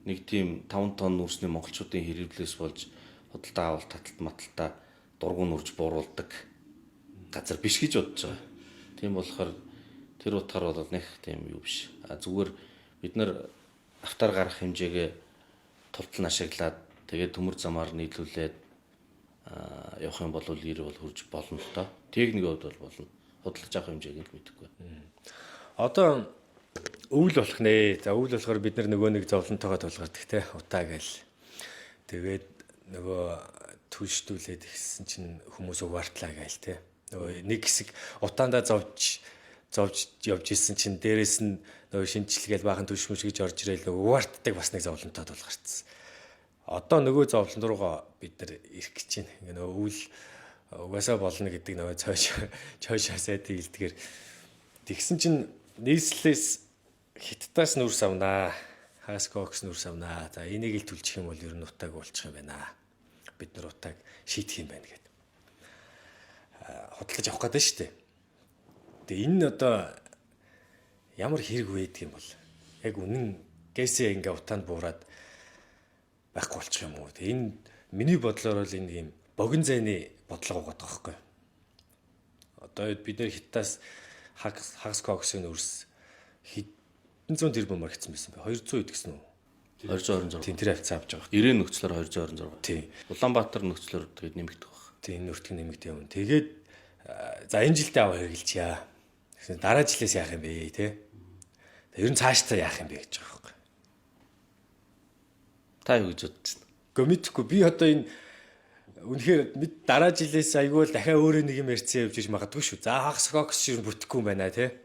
нэг тийм 5 тонн нүүрсний монголчуудын хэрэглээс болж худалдаа авалт таталт маталтаа дургуун нүрж бууруулдаг газар биш гэж бодож байгаа. Тийм болохоор тэр утгаар бол нэг тийм юу биш. А зүгээр бид нар автаар гарах хэмжээгээ тултал нь ашиглаад тэгээд төмөр замаар нийлүүлээд явах юм бол 90 бол хурж болно л доо. Техникийн хувьд бол болно. Худалдаж авах хэмжээг нь л мэдэхгүй. Одоо өвөл болох нэ. За өвөл болохоор бид нар нөгөө нэг зовлонтойгоо тулгардаг те утаа гээл. Тэгээд нөгөө түлшдүүлээд ихсэн чинь хүмүүс угаартлаа гээл те. Нөгөө нэг хэсэг утаандаа зовж явж исэн чинь дээрэс нь нөгөө шинжилгээл баахан түлшмүш гэж орж ирээл нөгөө угаартдаг бас нэг зовлонтой тулгарцсан. Одоо нөгөө зовлон руугаа бид нар ирэх гэж байна. Ингээ нөгөө үйл угаасаа болно гэдэг нөгөө цойш сайдын хэлдгээр тэгсэн чинь нийслэлээс Хятадаас нүрс авнаа. Хагас кокс нүрс авнаа. За энийг л түлчих юм бол ер нь утааг болчих юм байна. Бид нар утааг шийдэх юм байна гэд. Худалдаж авах гэдэг нь шүү дээ. Тэгээ энэ нь одоо ямар хэрэг вэ гэдэг юм бол яг үнэн гээсээ ингээ утаанд буураад байхгүй болчих юм уу. Тэгээ энэ миний бодлоор бол энэ юм богино зайны бодлого байгаа байхгүй. Одоо бид нэр Хятадаас хагас коксын нүрс хэдэн зуун тэрбумаар хэцсэн байсан бэ? 200 хэд гэсэн үү? 226. Тийм, тэр хавцаа авч байгаа. 90 нөхцлөөр 226. Тийм. Улаанбаатар нөхцлөөр тэгээд нэмэгдэх байх. Тийм, энэ нүртг нэмэгдэх юм. Тэгээд за энэ жилдээ аваа хэрэгэлчихье. Тэгсэн дараа жилээс яах юм бэ те? Ер нь цаашдаа яах юм бэ гэж байгаа байхгүй. Та юу гэж бодож байна? Гэхдээ мэдэхгүй би одоо энэ үнэхээр мэд дараа жилээс айгүй л дахиад өөрөө нэг юм ярьсан явж иж магадгүй шүү. За хагас кокс шиг бүтэхгүй юм байна те.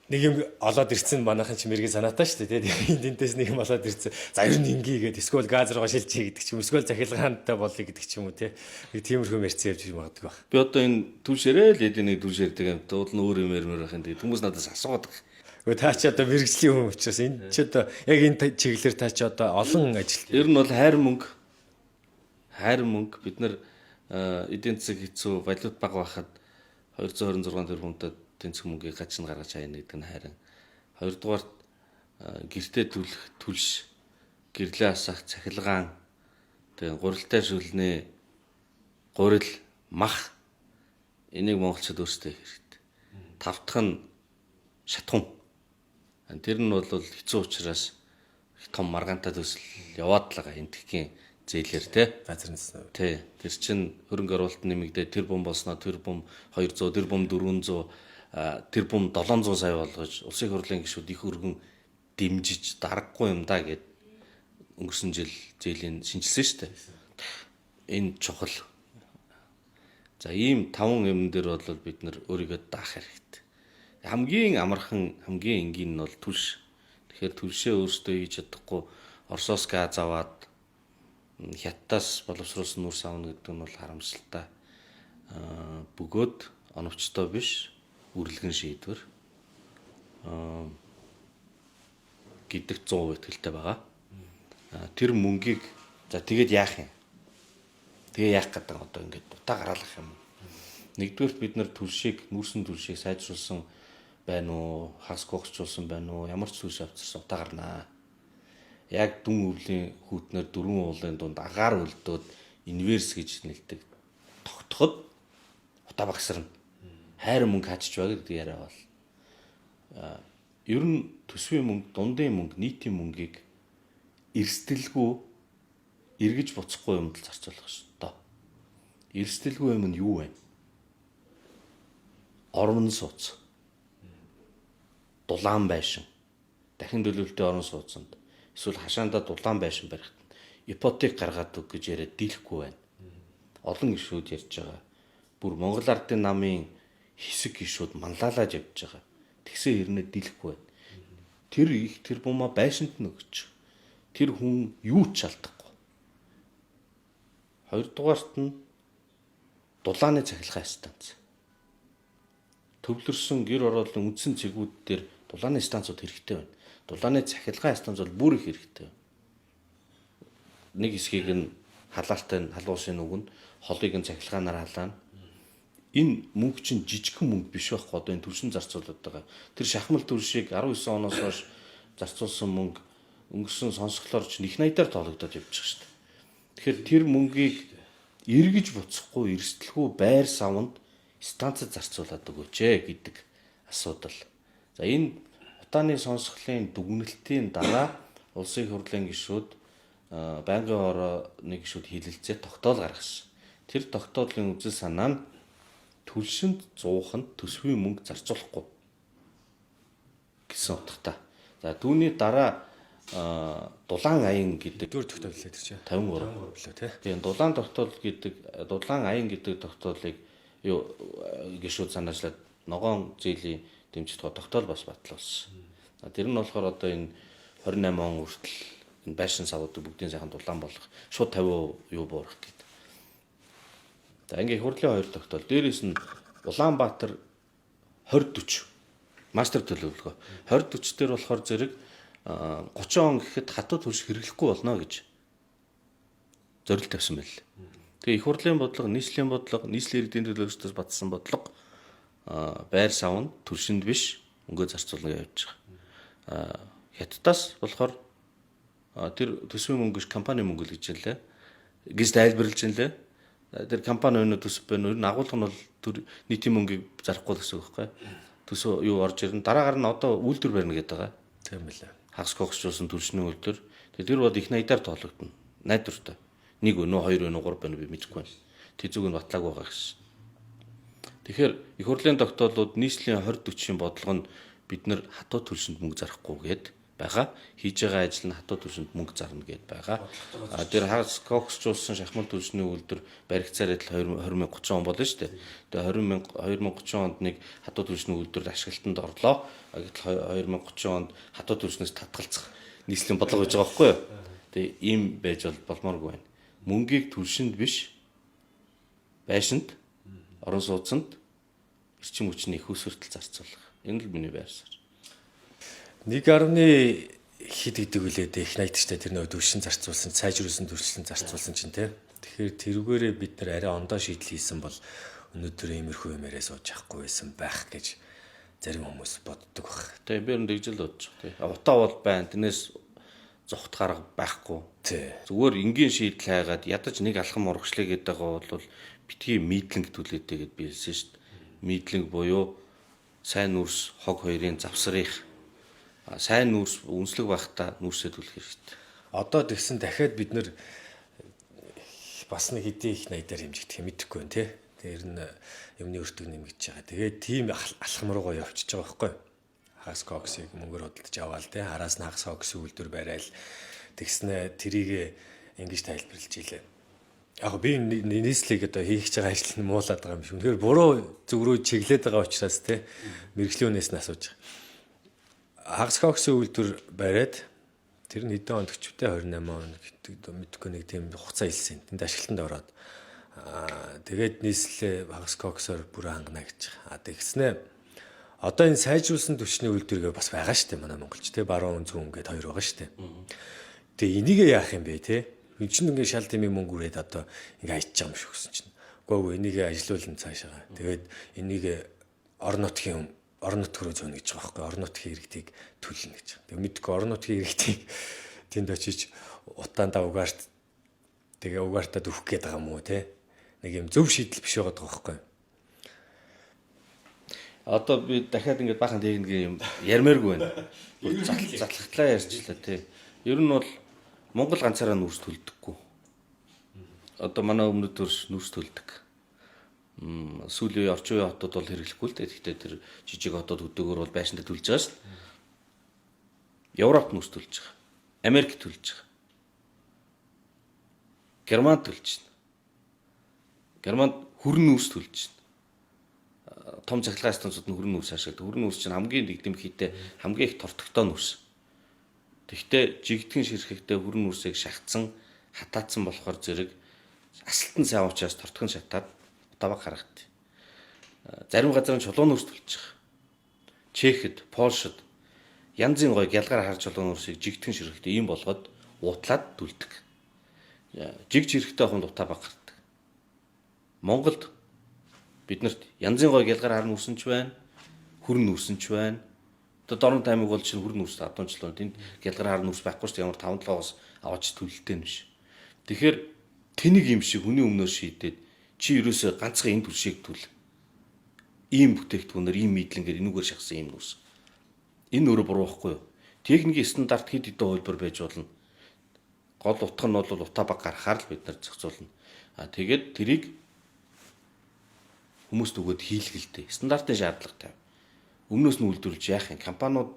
Нэг юм олоод ирсэн манайхан ч мэрэгэн санаатай шүү дээ те. Энд энтэс нэг юм олоод ирсэн. За ер нь ингээ гээд эсвэл газ руугаа шилжиж гэдэг ч юм эсвэл захилгаантай болъё гэдэг ч юм уу те. Нэг тиймэрхүү юм ярьсан явж иж магадгүй баг. Би одоо энэ түлшээрээ л эдийн нэг түлшээрдэг юм. Уул нь өөр юм ярмаар байх юм. Тэгээд хүмүүс надаас асууад байгаа. Гэхдээ та чи одоо мэрэгжлийн хүн учраас энэ чи одоо яг энэ чиглэлээр та чи одоо олон ажил. Ер нь бол хайр мөнгө. Хайр мөнгө бид нар эдийн засаг хэцүү, валют бага байхад 226 тэрбумтай тэнцэх мөнгийг гач нь гаргаж хайна гэдэг нь хайрын. Хоёрдугаарт гэртээ түлх, түлш, гэрлээ асах, цахилгаан, тэгээ гурилтай шүлнээ, гурил, мах энийг монголчууд өөрсдөө хийх хэрэгтэй. Тав дахь нь шатхун. Тэр нь бол хэцүү учраас их том маргаантай төсөл яваад л байгаа энтхийн зээлэр те. Газар нээсэн. Тий. Тэр чинь хөрөнгө оруулалт нэмэгдээ тэр бум болсноо тэр бум 200, тэр бум 400, тэр бум 700 сая болгож улсын хурлын гишүүд их өргөн дэмжиж даргагүй юм да гэд өнгөрсөн жил зээлийн шинжилсэн шүү дээ. Энэ чухал. За ийм таван юм дээр бол бид нар өөрийгөө даах хэрэгтэй. Хамгийн амархан, хамгийн энгийн нь бол түлш. Тэгэхээр түлшээ өөрсдөө хийж чадахгүй Оросоос газ аваад Хятадаас боловсруулсан нүрс авна гэдэг нь бол харамсалтай. Бөгөөд оновчтой биш үрлэгэн шийдвэр гэдэг 100% итгэлтэй байгаа. Тэр мөнгийг за тэгээд яах юм? Тэгээ яах гэдэг одоо ингээд утаа гараалах юм. Нэгдүгээрт бид нар түлшийг, нүрсэн түлшийг сайжруулсан байна уу, хагас гогцуулсан байна уу, ямар ч түлш авчирсан утаа гарнаа. Яг дүн өвлийн хүүтнэр дөрвөн уулын дунд агаар өлдөөд инверс гэж нэлдэг тогтоход утаа багсарна. Хайр мөнгө хаачж байгаа гэдэг яриа бол. Ер нь төсвийн мөнгө, дундын мөнгө, нийтийн мөнгийг эрсдэлгүй эргэж буцахгүй юмд л зарцуулах ёстой. Эрсдэлгүй юм нь юу вэ? Орон сууц. Дулаан байшин. Дахин төлөвлөлтийн орон сууцанд эсвэл хашаандаа дулаан байшин барихт ипотек гаргаад өг гэж яриад дийлэхгүй байна. Олон гишүүд ярьж байгаа. Бүр Монгол Ардын намын хэсэг гишүүд манлайлаад явж байгаа. Тэгсэн хэрнээ дийлэхгүй байна. Тэр их тэр бумаа байшинд нь өгч. Тэр хүн юу ч алдахгүй. Хоёрдугаарт нь дулааны цахилгаан станц. Төвлөрсөн гэр хорооллын үндсэн цэгүүд дээр дулааны станцууд хэрэгтэй байна. Дулааны цахилгаан станц бол бүр их хэрэгтэй. Нэг хэсгийг нь халаалтай нь халуусын нүгэн, холыг нь цахилгаанаар халаана. Энэ мөнгө чинь жижигхэн мөнгө биш байхгүй одоо энэ түлшин зарцуулаад байгаа. Тэр шахмал түлшийг 19 оноос хойш зарцуулсан мөнгө өнгөрсөн сонсголоор ч их найдаар тоологдоод явж байгаа шүү дээ. Тэгэхээр тэр мөнгийг эргэж буцахгүй эрсдэлгүй байр савнд станцад зарцуулаад өгөөч гэдэг асуудал. За энэ утааны сонсголын дүгнэлтийн дараа улсын хурлын гишүүд байнгын хорооны гишүүд хилэлцээ тогтоол гаргасан. Тэр тогтоолын үзэл санаа нь түлшинд зууханд төсвийн мөнгө зарцуулахгүй гэсэн утгатай. За түүний дараа дулаан аян гэдэг дөрөв тогтоол лээ тэр чинь. 53 лөө тий. Тийм, дулаан тогтоол гэдэг дулаан аян гэдэг тогтоолыг юу гишүүд санаачлаад ногоон зээлийн дэмжих тогтоол бас батлуулсан. Тэр нь болохоор одоо энэ 28 он хүртэл харагдана. Байшин савуудыг бүгдийн сайхан дулаан болгох. Шууд 50% юу буурах гэдэг. За ингээ их хурлын хоёр тогтоол. Дээрээс нь Улаанбаатар 2040 мастер төлөвлөгөө. 2040 дээр болохоор зэрэг 30 он гэхэд хатуу түлш хэрэглэхгүй болно гэж зорилт тавьсан байл. Тэгээ их хурлын бодлого, нийслэлийн бодлого, нийслэлийн иргэдийн төлөөлөгчдөөс батсан бодлого байр сав нь түлшинд биш мөнгө зарцуулна гэж явж байгаа. Хятадаас болохоор тэр төсвийн мөнгө биш компани мөнгө л гэж хэлээ. Гэж тайлбарлаж байна лээ. Тэр компани өнөө төсөв байна. Ер нь агуулга нь бол нийтийн мөнгийг зарахгүй л гэсэн үг байхгүй. Төсөө юу орж ирнэ. Дараагаар нь одоо үйлдвэр барина гэдэг байгаа. Тийм билээ. Хагас когсжуулсан түлшний үйлдвэр. Тэгээ тэр бол их найдаар тоологдоно. Найдвартай. Нэг өнөө, хоёр өнөө, гурав өнөө би мэдэхгүй байна. Тэзүүг нь батлаагүй байгаа гэсэн. Тэгэхээр их хурлын тогтоолууд нийслэлийн 20 40-ийн бодлого нь бид нэр хатуу түлшинд мөнгө зарахгүй гээд байгаа. Хийж байгаа ажил нь хатуу түлшинд мөнгө зарна гээд байгаа. А тэр хагас когсжуулсан шахмал түлшний үйлдвэр баригцаар адил 2030 он болно шүү дээ. Тэгээ 2030 онд нэг хатуу түлшний үйлдвэр ашиглалтанд орлоо. Гэтэл 2030 онд хатуу түлшнээс татгалзах нийслэлийн бодлого гэж байгаа байхгүй юу? Тэгээ ийм байж бол болмооргүй байна. Мөнгийг түлшинд биш байшинд, орон сууцнд эрчим хүчний их усүртэл зарцуулах. Энэ л миний байр суурь. 1.1 хэд гэдэг үлээ дээ их найдагчтай тэр нөгөө түлшин зарцуулсан, сайжруулсан түлшин зарцуулсан чинь те. Тэгэхээр тэрүүгээрээ бид нар арай ондоо шийдэл хийсэн бол өнөөдөр иймэрхүү юм яриа сууж явахгүй байсан байх гэж зарим хүмүүс боддог баг. Тэгээ би ер нь тэгж л бодож байгаа тий. Утаа бол байна. Тэрнээс зогт гарга байхгүй. Тий. Зүгээр энгийн шийдэл хайгаад ядаж нэг алхам урагшлаа гэдэг байгаа бол битгий мидлинг түлээдэй гэд би хэлсэн шүү дээ. Мидлинг буюу сайн нүрс хог хоёрын завсрых. Сайн нүрс үнслэг байхдаа нүрсээ түлэх хэрэгтэй. Одоо тэгсэн дахиад бид нэр бас нэг хэдий их найдаар хэмжигдэх юм мэдэхгүй байна тий. Тэр нь юмны өртөг нэмэгдэж байгаа. Тэгээд тийм алхам руугаа явчихж байгаа байхгүй. Хагас коксыг мөнгөөр худалдаж аваал тий. Араас нь хагас коксын үйлдвэр барайл. Тэгснэ тэрийг ингэж тайлбарлаж илээ. Яг би нийслэлийг одоо хийх гэж байгаа ажил нь муулаад байгаа юм шиг. Үнэхээр буруу зүг рүү чиглээд байгаа учраас тий мэргэжлийн хүнээс нь асууж байгаа. Хагас коксын үйлдвэр бариад тэр нь хэдэн онд өчвдээ 28 он гэдэг мэдгүй нэг тийм хугацаа илсэн. Тэнд ашиглалтанд ороод тэгээд нийслэлээ хагас коксоор бүр хангана гэж байгаа. Тэгснэ одоо энэ сайжруулсан түвшний үйлдвэргээ бас байгаа шүү дээ манай Монголч тий баруун зүүн гээд хоёр байгаа шүү дээ. Тэгээ энийг яах юм бэ тий? Энд чинь ингээ шал дэмий мөнгө үрээд одоо ингээ хайчих юм шиг гэсэн чинь. Үгүй энийг ажилуулна цаашаа. Тэгээд энийг орон нутгийн орон нутг руу зөөнө гэж байгаа байхгүй. Орон нутгийн иргэдийг төлнө гэж. Тэгээ мэдгүй орон нутгийн иргэдийг тэнд очиж утаандаа угаарт тэгээ угаартаад өгөх гээд байгаа юм уу те? Нэг юм зөв шийдэл биш байгаа байхгүй. Одоо би дахиад ингээд баахан техник юм ярмааргүй байна. Затлахтлаа ярьчлаа тий. Ер нь бол Монгол ганцаараа нүрс төлдөггүй. Одоо манай өмнөд төрш нүрс төлдөг. Сүүлийн үеийн орчин үеийн хотууд бол хэрэглэхгүй л дээ. Гэхдээ тэр жижиг хотууд хөдөөгөр бол байшинтай төлж байгаа шүү дээ. Европ нүрс төлж байгаа. Америк төлж байгаа. Герман төлж байна. Германд хүрэн нүрс төлж байна. Том цахилгаан станцууд нь хүрэн нүрс ашигладаг. Хүрэн нүрс чинь хамгийн дэгдэмхийтэй, хамгийн их тортогтой нүрс. Тэгвэл жигдхэн ширхэгтэй хүрэн нүрсийг шахацсан, хатаацсан болохоор зэрэг асалт нь сайн учраас тортгон шатаад таваг харагд. Зарим газар нь чулуун нүрс төлж байгаа. Чехэд, Польшид янзын гоё гялгаар хар чулуун нүрсийг жигдхэн ширхэгтэй ийм болгоод уутлаад түлдэг. Жиг жирхтэй хонд утаа баг гардаг. Монголд биднэрт янзын гоё гялгаар хар нүрсэн ч байна, хүрэн нүрсэн ч байна. Одоо Дорнод аймаг бол чинь хүрэн нүрс адуунчлаа. Тэнд гялгаар хар нүрс байхгүй шүү дээ. Ямар 5-7-оос аваач төлөлтэй юм биш. Тэгэхээр тэнийг юм шиг хүний өмнөө шийдээд чи ерөөсөө ганцхан энэ түлшийг түл. Ийм бүтээгдэхүүнээр ийм нийтлэнгээр энүүгээр шахсан ийм нүрс. Энэ өөрөө буруу байхгүй юу? Техникийн стандарт хэд хэдэн хувилбар байж болно. Гол утга нь бол утаа баг гаргахаар л бид нар зохицуулна. А тэгээд тэрийг хүмүүст өгөөд хийлгэлтэй. Стандартын шаардлагатай. Өмнөөс нь үйлдвэрлэж яах юм? Компаниуд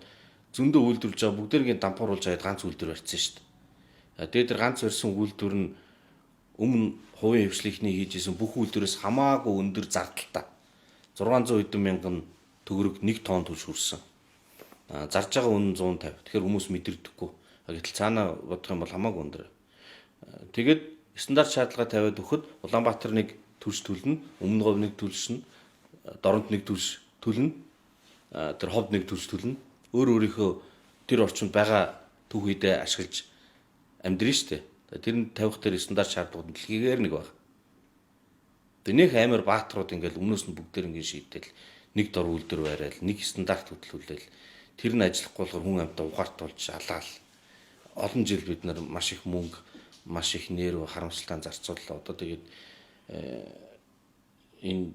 зөндөө үйлдвэрлэж байгаа бүгдээргийн дампууруулж аваад ганц үйлдвэр барьсан шүү дээ. Тэгээд тэр ганц барьсан үйлдвэр нь өмнө хувийн хвшлийнхний хийж исэн бүх үйлдвэрээс хамаагүй өндөр зардалтай. 600 хэдэн мянган төгрөг 1 тонн түлш хүрсэн. Зарж байгаа үнэ 150. Тэгэхээр хүмүүс мэдэрдэггүй. Гэтэл цаанаа бодох юм бол хамаагүй өндөр. Тэгээд стандарт шаардлага тавиад өгөхөд Улаанбаатар нэг түлш төлнө, Өмнө говь нэг түлшнэ, Дорнод нэг түлш төлнө, тэр ховд нэг түлш төлнө. Өөр өөрийнхөө тэр орчинд байгаа түүхийдээ ашиглаж амьдрын штэ. Тэр нь тавих тэр стандарт шаардлагууд нь дэлхийгээр нэг баг. Тэр нөх амар баатрууд ингээл өмнөөс нь бүгдээр ингээд шийдэл нэг дор үйлдвэр барайл, нэг стандарт хөтлүүлээл тэр нь ажиллахгүй болохоор хүн амьтаа угаарт болж алаал. Олон жил бид нар маш их мөнгө, маш их нерв харамсалтай зарцууллаа. Одоо тэгээд энэ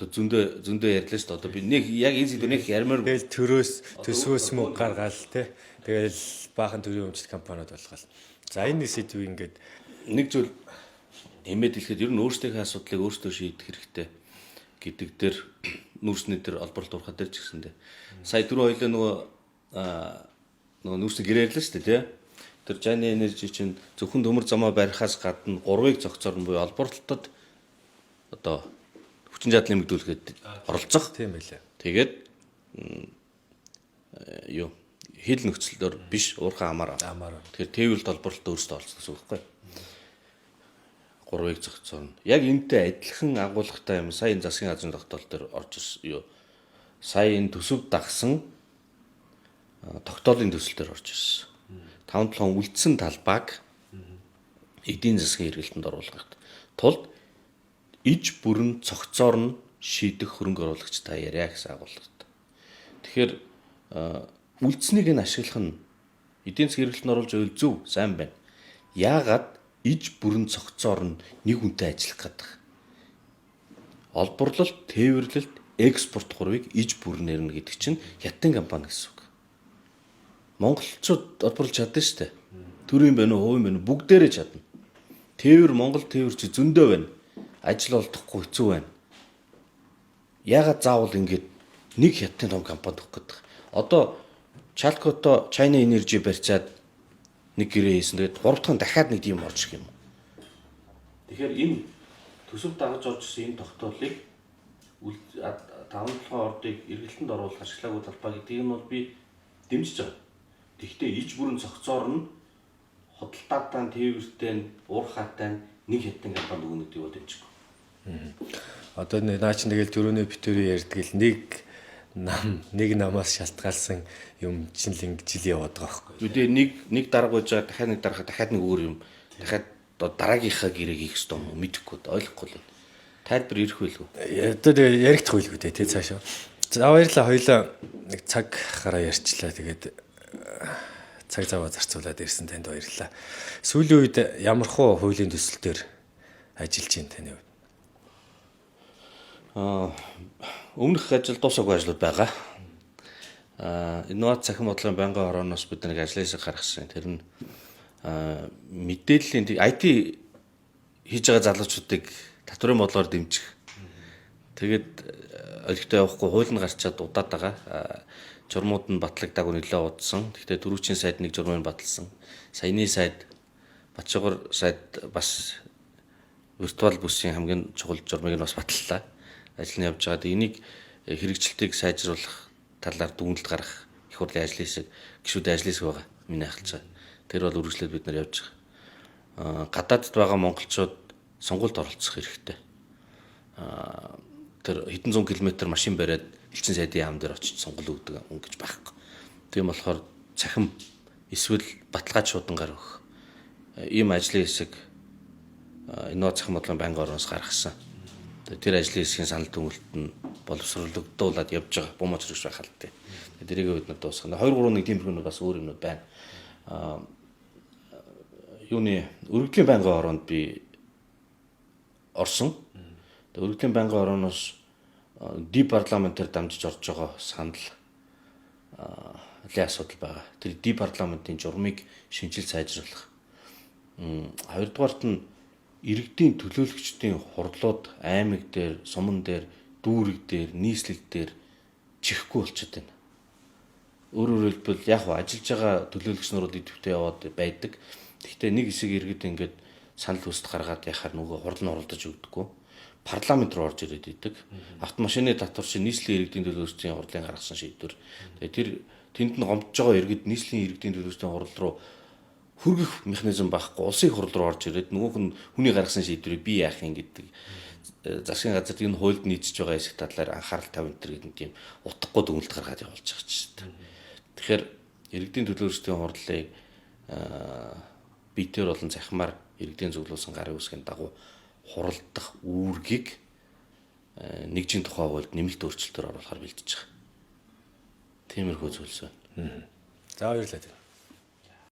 зөндөө зөндөө ярьлаа шүү дээ. Одоо би нэг яг энэ зүйл нэг ярмаар. Тэгэл төрөөс төсвөөс мөнгө гаргаал те. Тэгэл баахан төрийн өмчлөлт компаниуд болгоол. За энэ сэдвийг ингээд нэг зүйл нэмээд хэлэхэд ер нь өөрсдийнхээ асуудлыг өөрсдөө шийдэх хэрэгтэй гэдэг дээр нүүрсний дээр олборлолт уурхай дээр ч гэсэндээ. Сая түрүү хоёлоо нөгөө нөгөө нүүрсний гэрээ ярьлаа шүү дээ тий. Тэр China Energy чинь зөвхөн төмөр замаа барихаас гадна гурвыг зохицорно буюу олборлолтод одоо хүчин чадал нэмэгдүүлэхэд оролцох. Тийм байлаа. Тэгээд юу хил нөхцлөөр биш уурхай амаар. Амаар. Тэгэхээр тээвэрлэлт олборлолт өөрсдөө оролцох гэсэн үг байхгүй. Гурвыг зохицорно. Яг энтэй адилхан агуулгатай юм сая энэ засгийн газрын тогтоол дээр орж ирсэн юу. Сая энэ төсөв дагсан тогтоолын төсөл дээр орж ирсэн. 5 7 үлдсэн талбайг эдийн засгийн хэрэглэлтэнд оруулахад тулд иж бүрэн цогцоор нь шийдэх хөрөнгө оруулагч та яриа гэсэн агуулгатай. Тэгэхээр үлдсэнийг нь ашиглах нь эдийн засгийн хэрэглэлтэнд оруулж байвал зөв, сайн байна. Яагаад иж бүрэн цогцоор нь нэг хүнтэй ажиллах гэдэг. Олборлолт, тээвэрлэлт, экспорт гурвыг иж бүрнээр нь гэдэг чинь хятадын компани гэсэн үг. Монголчууд олборлж чадсан шүү дээ. Төрийн байна уу, хувийн байна уу, бүгдээрээ чадна. Тээвэр Монгол тээвэр чи зөндөө байна. Ажил олдохгүй хэцүү байна. Яагаад заавал ингэж нэг хятадын том компанид өгөх гэдэг. Одоо Chalco-то China Energy барьцаад нэг гэрээ хийсэн. Тэгээд гурав дахь нь дахиад нэг тийм орж ирэх юм. Тэгэхээр энэ төсөв дагаж орж ирсэн энэ тогтоолыг 5 7 ордыг эргэлтэнд оруулах ашиглаагүй талбай гэдгийг нь бол би дэмжиж байгаа. Тэгэхдээ иж бүрэн цогцоор нь худалдаатай, тээвэртэй, уурхаатай нэг хятадын компанид өгнө гэдгийг бол дэмжихгүй. Одоо наа чинь тэгэл төрөөний битүүрийн ярьдаг л нэг нам нэг намаас шалтгаалсан юм чинь л ингэж л яваад байгаа байхгүй. Үгүй нэг дарга байж байгаа дахиад нэг дарга дахиад нэг өөр юм. Дахиад дараагийнхаа гэрээг хийх ёстой юм уу мэдэхгүй ойлгохгүй л. Тайлбар ирэх байлгүй. Одоо тэгээ яригдах байлгүй дээ тий цаашаа. За баярлалаа хоёлаа нэг цаг гараа ярьчлаа. Тэгээд цаг заваа зарцуулаад ирсэн танд баярлалаа. Сүүлийн үед ямар хуу хуулийн төсөл дээр ажиллаж байна таны хувьд? Өмнөх ажил дуусаагүй ажлууд байгаа. Инновац цахим бодлогын байнгын хорооноос бид нэг ажлын хэсэг гаргасан. Тэр нь мэдээллийн IT хийж байгаа залуучуудыг татварын бодлогоор дэмжих. Тэгээд олигтой явахгүй хууль нь гарчаад удаад байгаа. Журмууд нь батлагдаагүй нэлээд удсан. Гэхдээ түрүүчийн сайд нэг журмыг баталсан. Саяны сайд Батчуугар сайд бас виртуал бүсийн хамгийн чухал журмыг нь бас баталлаа. Ажил нь явж байгаа. Энийг хэрэгжилтийг сайжруулах талаар дүгнэлт гаргах их хурлын ажлын хэсэг, гишүүдийн ажлын хэсэг байгаа. Миний ахалж байгаа. Тэр бол үргэлжлээд бид нар явж байгаа. Гадаадд байгаа монголчууд сонгуульд оролцох хэрэгтэй. Тэр хэдэн зуун километр машин бариад элчин сайдын яам дээр очиж сонгуул өгдөг юм гэж байхгүй. Тийм болохоор цахим эсвэл баталгааж шуудангаар өгөх. Ийм ажлын хэсэг инновац цахим бодлогын байнгын орноос гаргасан. Тэр ажлын хэсгийн санал дүгнэлт нь боловсруулагдуулаад явж байгаа. Бум очрогч байх аль тээ. Тэрийг бид нар дуусгана. 2 3 1 тиймэрхүү бас өөр юмнууд байна. Юуны өргөдлийн байнгын ороонд би орсон. Тэгээ өргөдлийн байнгын орооноос ди парламентээр дамжиж орж байгаа санал лийн асуудал байгаа. Тэр ди парламентын журмыг шинжил сайжруулах. Хоёрдугаарт нь иргэдийн төлөөлөгчдийн хурлууд аймаг дээр, суман дээр, дүүрэг дээр, нийслэл дээр чихгүй болчиход байна. Өөрөөр хэлбэл яг хуу ажиллаж байгаа төлөөлөгч нар бол идэвхтэй яваад байдаг. Гэхдээ нэг хэсэг иргэд ингээд санал хүсэлт гаргаад яхаар нөгөө хурал нь уралдаж өгдөггүй. Парламент руу орж ирээд идэг. Автомашины татвар чинь нийслэлийн иргэдийн төлөөлөгчдийн хурлын гаргасан шийдвэр. Тэгээ тэр Тэнд нь гомдож байгаа иргэд нийслэлийн иргэдийн төлөөлөгчдийн хурал руу хүргэх механизм байхгүй, улсын их хурал руу орж ирээд нөгөөх нь хүний гаргасан шийдвэрийг би яах юм гэдэг засгийн газарт энэ хуульд нийцэж байгаа хэсэг талаар анхаарал тавина гэдэг тийм утгагүй дүгнэлт гаргаад явуулж байгаа ч шүү дээ. Тэгэхээр иргэдийн төлөөлөгчдийн хурлыг биетээр болон захимаар иргэдийн зөвлөсөн гарын үсгийн дагуу хуралдах үүргийг нэгжийн тухай хуульд нэмэлт өөрчлөлтөөр оруулахар бэлдэж байгаа. Тиймэрхүү зүйлс байна. За, баярлалаа.